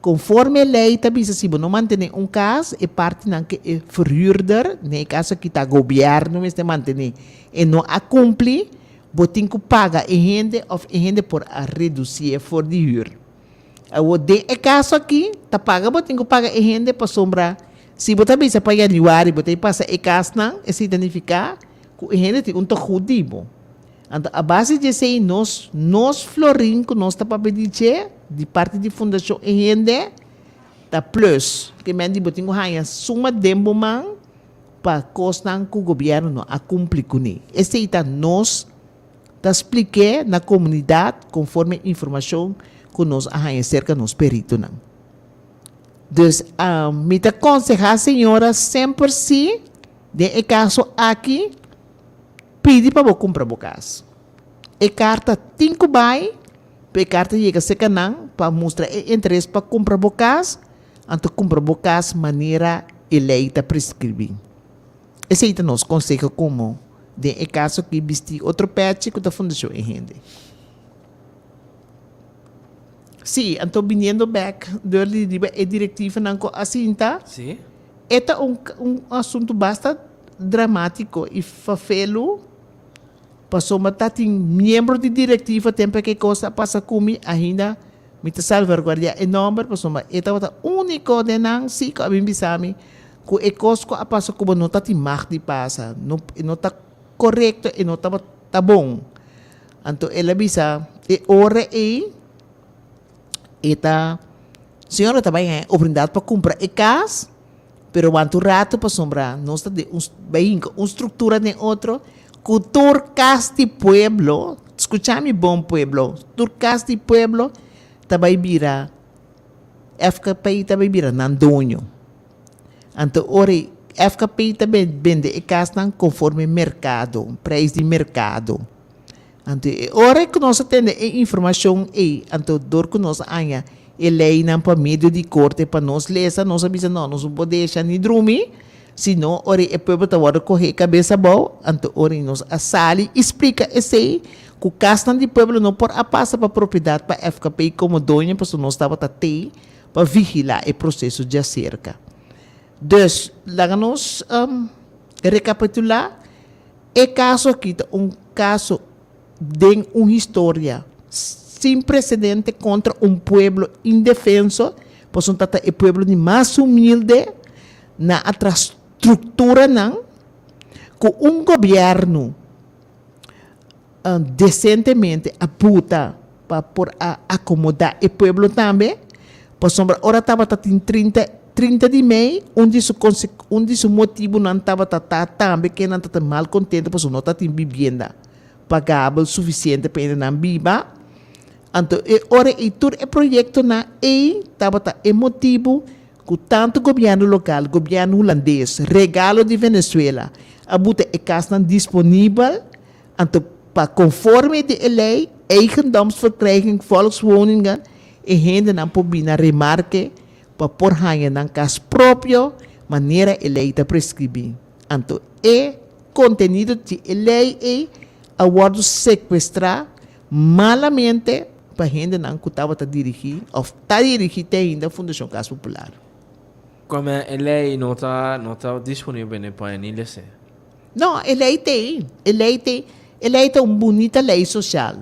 Konforme e lei ta bisa si bo no mantené un kas, e partinan ke e verhuurder, den e kaso aki ta gobièrnu mester mantené, e no a kumpli, bo tin ku paga e hende òf e hende por a redusié for di hür. Awor den e kaso aki ta paga bo tin ku paga e hende pasobra si bo ta bisa pa yanüari bo ta pasa e kasnan, esei ta nifiká ku e hende tin un tohut di bo. Anto a base di esei nos nos florin ku nos ta papia di dje di parti di Fundashon E Hende ta plus. Ke men di bo tin ku haña suma den bo man pa kosnan ku gobièrnu no a kumpli kuné. Esei ta nos ta splik'é na komunidat konforme informashon ku nos a haña serka nos peritonan. Dus mi ta konsehá señora semper si den e kaso aki. Pidi pa bo kumpra bo kas. E karta tin ku bai pa e karta yega serka nan pa mustra e interes pa kumpra bo kas, anto kumpra bo kas manera e lei ta preskribí. Esei ta nos konseho komo den e kaso aki bisti otro pèchi ku ta Fundashon E Hende. Sí, anto biniendo bèk dor di riba e direktivanan ku a sinta, e ta un un asuntu basta dramátiko i fafelu pasobra ta tin miembro di direktiva tempu ke kos a pasa ku mi ainda mi ta salvaguardiá e nòmber pasobra e tabata úniko den nan sí ku a bin bisa mi ku e kos ku a pasa ku bo no ta tin mag di pasa no e no ta korekto e no tabata bon anto el a bisa e ora ei e ta señora ta bai haña oportunidat pa kumpra e kas. Pero wanta un rato pasobra nos ta den un bai hinka un struktura den otro ku tur kas di pueblo, skucha mi bon pueblo, tur kas di pueblo ta bai bira FKP ta bai bira nan doño. Anto ora e FKP ta bende e kasnan konforme merkado, preis di merkado. Anto e ora ku nos a tende e informashon ei, anto dor ku nos a haña e leinan pa medio di korte pa nos lesa, nos a bisa no, nos no por desha ni drumi, sino ora e pueblo ta wòrdu kohé kabes abou, anto ora nos a sali i splika esei ku kasnan di pueblo no por a pasa pa propiedat pa FKP komo doño pasobra nos tabata tei pa vigilá e proseso djaserka. Dus, laga nos rekapitulá. E kaso aki ta un kaso den un historia sin presedente kontra un pueblo indefenso, pasobra ta ta e pueblo di mas humilde na a traha strukturanan ku un gobièrnu desentemente a buta pa por a akomodá e pueblo tambe, pasobra ora tabata tin 30, 30 di mei, un di su konse, un di su motibunan tabata ta tambe ke nan ta ta mal kontento pasobra no ta tin bibienda pagabel sufisiente pa hende nan biba. Anto e ora ei tur e proyektonan ei tabata e motibu ku tantu gobièrnu lokal, gobièrnu hulandes, regalo di Venezuela a buta e kasnan disponibel. Anto pa konforme di e lei Eigendomsverkrijging Volkswoningen e hendenan por bini na remarke pa por haña nan kas propio manera e lei ta preskribí. Anto e kontenido di e lei ei a wòrdu sekuestrá malamente pa hendenan ku tabata dirigí òf ta dirigí te ainda Fundashon Kas Popular.
Kome e lei no ta no ta disponibel na e paña ni lese.
No, e lei t'ei. E lei t'ei. E lei ta un bunita lei sosial.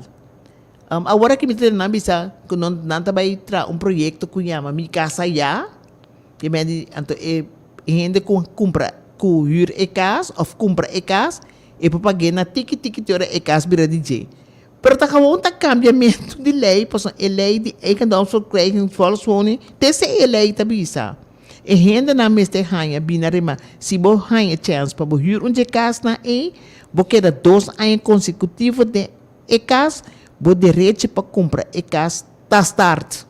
Awor aki mi ta tene nan bisa ku no nan ta bai traha un proyekto ku yama Mi Casa Ya. Ke men di anto e hende ku kumpra ku hür e kas òf kumpra e kas e por pag'é na tiki tiki te ora e kas bira di dje. Pero ta gewoon ta kambiamentu di lei pasobra e lei di Eigendomsverkrijging Volkswoning te esei e lei ta bisa. E hendenan mester haña bina rema. Si bo haña chèns pa bo hür un dje kasnan ei, bo keda dos aña konsekutivo den e kas, bo derechi pa kumpra e kas ta start.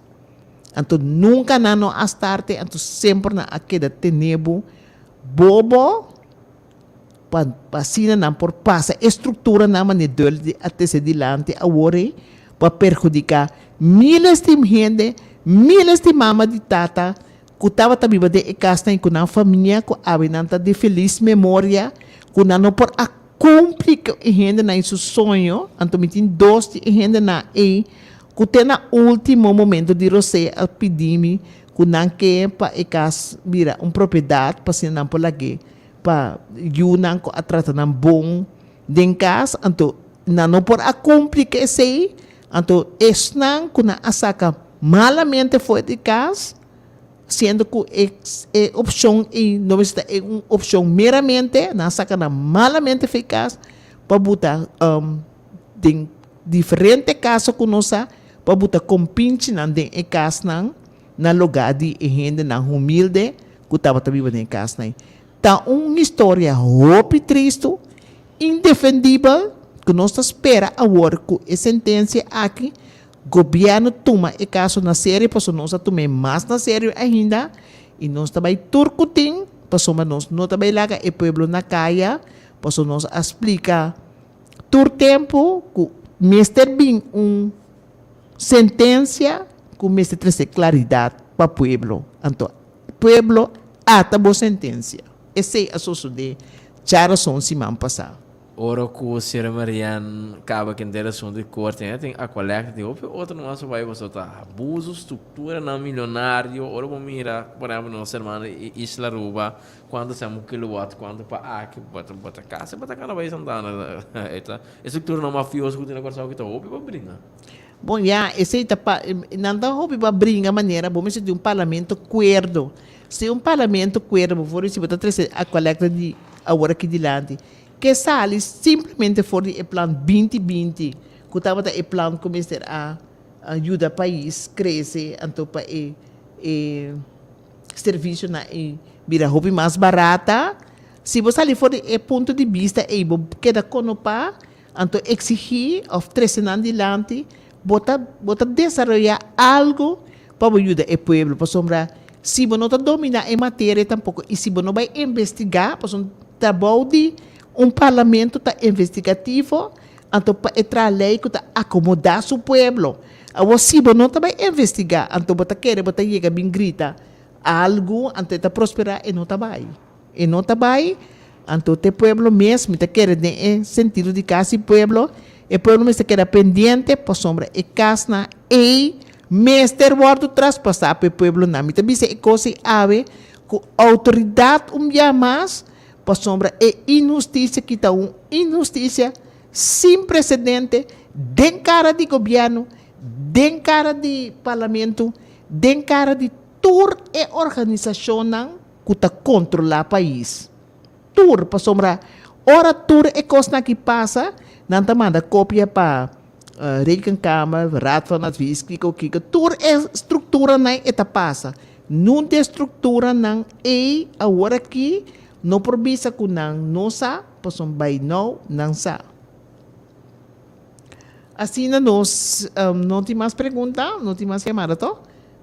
Anto nunka nan no a start e, anto semper nan a keda tene bo bobo pa pa asina nan por pasa e strukturanan manera Döl di a trese dilanti awor ei pa perhudiká míles di hende, míles di mama di tata ku tabata biba den e kasnan i ku nan famia ku awe nan ta di felis memoria ku nan no por a kumpli ku e hendenan i su soño. Anto mi tin dos di e hendenan ei ku te na último momento di Rosé a pidi mi ku nan ke pa e kas bira un propiedat pa asina nan por lag'é pa yunan ku a trata nan bon den kas, anto nan no por a kumpli ku esei, anto esnan ku nan a saka malamente for di kas, siendo ku e e opshon ei no mester ta e un opshon meramente, nan a saka nan malamente for di kas pa buta den diferente kaso ku nos sa pa buta kompinchinan den e kasnan na lugá di e hendenan humilde ku tabata biba den e kasnan ei. Ta un historia hopi tristu, indefendibel, ku nos ta spera awor ku e sentensia aki gobièrnu tuma e kaso na serio pasobra nos a tum'é mas na serio ainda i nos ta bai tur ku tin pasobra nos no ta bai laga e pueblo na kaya pasobra nos a splika tur tempu ku mester bin un sentensia ku mester trese klaridat pa pueblo. Anto Pueblo, ata bo sentencia. Esey a sosode djarason siman pasa.
Ora ku Sra. Marianne kaba ku henter asuntu di korte, e tin Aqualectra, tin hopi otro nos a bai pasobra ta abuso strukturanan milionario. Ora bo mira, por ehempel, nos hermano di Isla Aruba, kuantu sèn un kilowatt, kuantu pa aki, bo ta bo ta kasi bo ta kana bai Santana. E ta e strukturanan mafioso ku tin na Kòrsou ki ta hopi pa bringa.
Bon ya, esei ta pa, nan ta hopi pa bringa manera bo mester di un parlamento kuerdo. Si un parlamento kuerdo bo for di si bo ta trese Aqualectra di awor aki dilanti, ke sali simplemente for di e plan 2020 ku tabata e plan ku mester a yuda pais krese anto pa e e servisionan ei bira hopi mas barata. Si bo sali for di e punto di bista ei bo keda konopá. Anto exigí of trece nan dilanti, bo ta bo ta desaroyá algo pa bo yuda e pueblo, pasobra si bo no ta dominá e materia tampoco y si bo no bay investigá, pasobra trabou di un parlamento ta investigativo, Anto pa e traha lei ku ta akomodá su pueblo. Awor si bo no ta bai investigá, anto bo ta kere bo ta yega bin grita algu, anto e ta prosperá, e no ta bai. E no ta bai, anto te pueblo mes, mi ta kere den e sentido di kasi pueblo, e pueblo mester keda pendiente pasobra e kasnan ei mester wòrdu traspasá pa e pueblonan. Mi ta bisa e kos ei awe ku outoridat un bia mas pasobra e inhustisia ki ta un inhustisia sin presedente den kara di gobièrnu, den kara di parlamentu, den kara di tur e organisashonnan ku ta kontrolá pais. Tur, pasobra ora tur e kosnan aki pasa, nan ta manda kopia pa Rekenkamer, Raad van Advies, kiko kiko, tur e strukturanan e ta pasa. Nun di e strukturanan ei awor aki no por bisa ku nan no sa, pasobra by now nan sa. Asina nos no tin mas pregunta, no tin mas yamada to?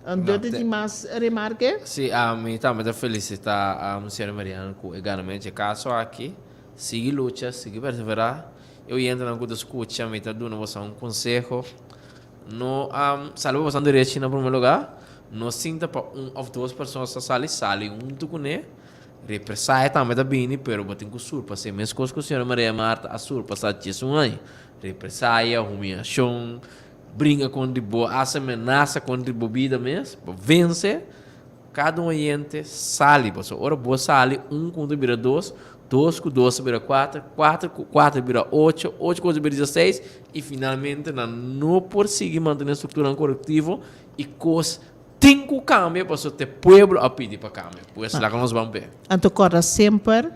Duterte tin mas remarke?
Si, ami tambe ta felicita señora Mariana cu e ganamento dje caso aki. Sigui lucha, sigui persevera. E oyentenan cu ta scucha mi ta duna boso un conseho. No sali pa boso derechi na primer lugar. No sinta pa un of dos persona sa sali, sali hunto cune. Represalia tambe ta bini, pero bo tin cu surpasa. Mescos cu señora Maria Marta a surpasa djesun aña. Represalia, humiacion. Bringa kontra bo, hasi menasa kontra bo bida mes, bo vense, kada un oyente sali, pasobra ora bo sali un ku un ta bira dos, dos ku dos ta bira kuater, kuater ku kuater bira ocho, ocho ku ocho bira dieseis, i finalmente nan no por sigui mantené strukturan korektivo i kos tin ku kambia pasobra te pueblo a pidi pa kambia. Pues laga nos ban p'e.
Anto kòrda semper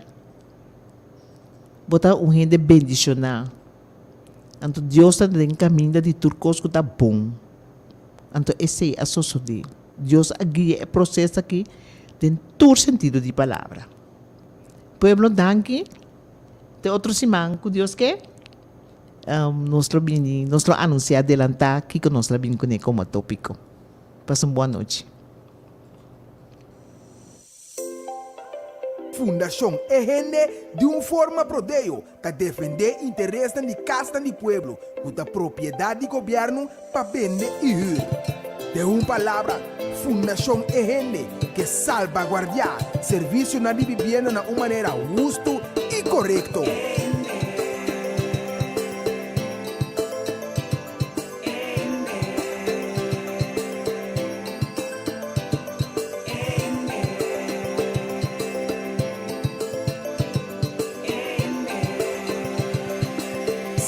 bo ta un hende bendishoná. Anto Dios ta den kaminda di tur kos ku ta bon. Anto esei a sosodé. Dios a guia e proses aki den tur sentido di palabra. Pueblo danki. Te otro siman ku Dios ke, nos lo bini, nos lo anunsiá adelantá kiko nos lo bini kuné komo tópiko. Pasa un bon anochi.
Fundashon E Hende di un forma prodeo ta defendé interesnan di kasnan di pueblo ku ta propiedat di gobièrnu pa bende i hür. Den un palabra, Fundashon E Hende ke salbaguardiá servisionan di bibienda na un manera hustu i korekto.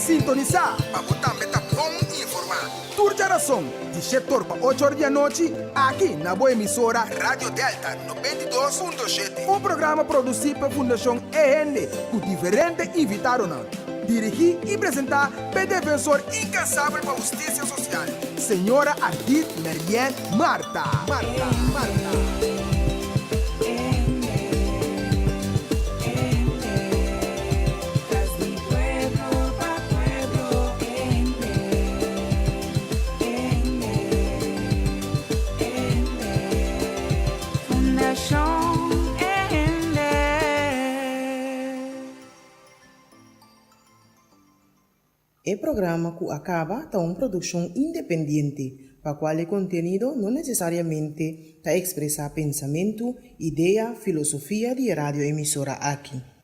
Sintonisá pa bo tambe ta bon informá. Tur djarason, di shetor pa ocho or di anochi, aki na bo emisora Radio Delta 92.7. Un programa produsí pa Fundashon E Hende ku diferente invitadonan. Dirigí i presentá p'e defensor inkansabel pa hustisia sosial, señora Ardith Marianne Martha. Martha. Martha.
E programa ku a kaba ta un produkshon independiente, pa kual e kontenido no nesesariamente ta ekspresá pensamentu, idea, filosofia di e radioemisora aki.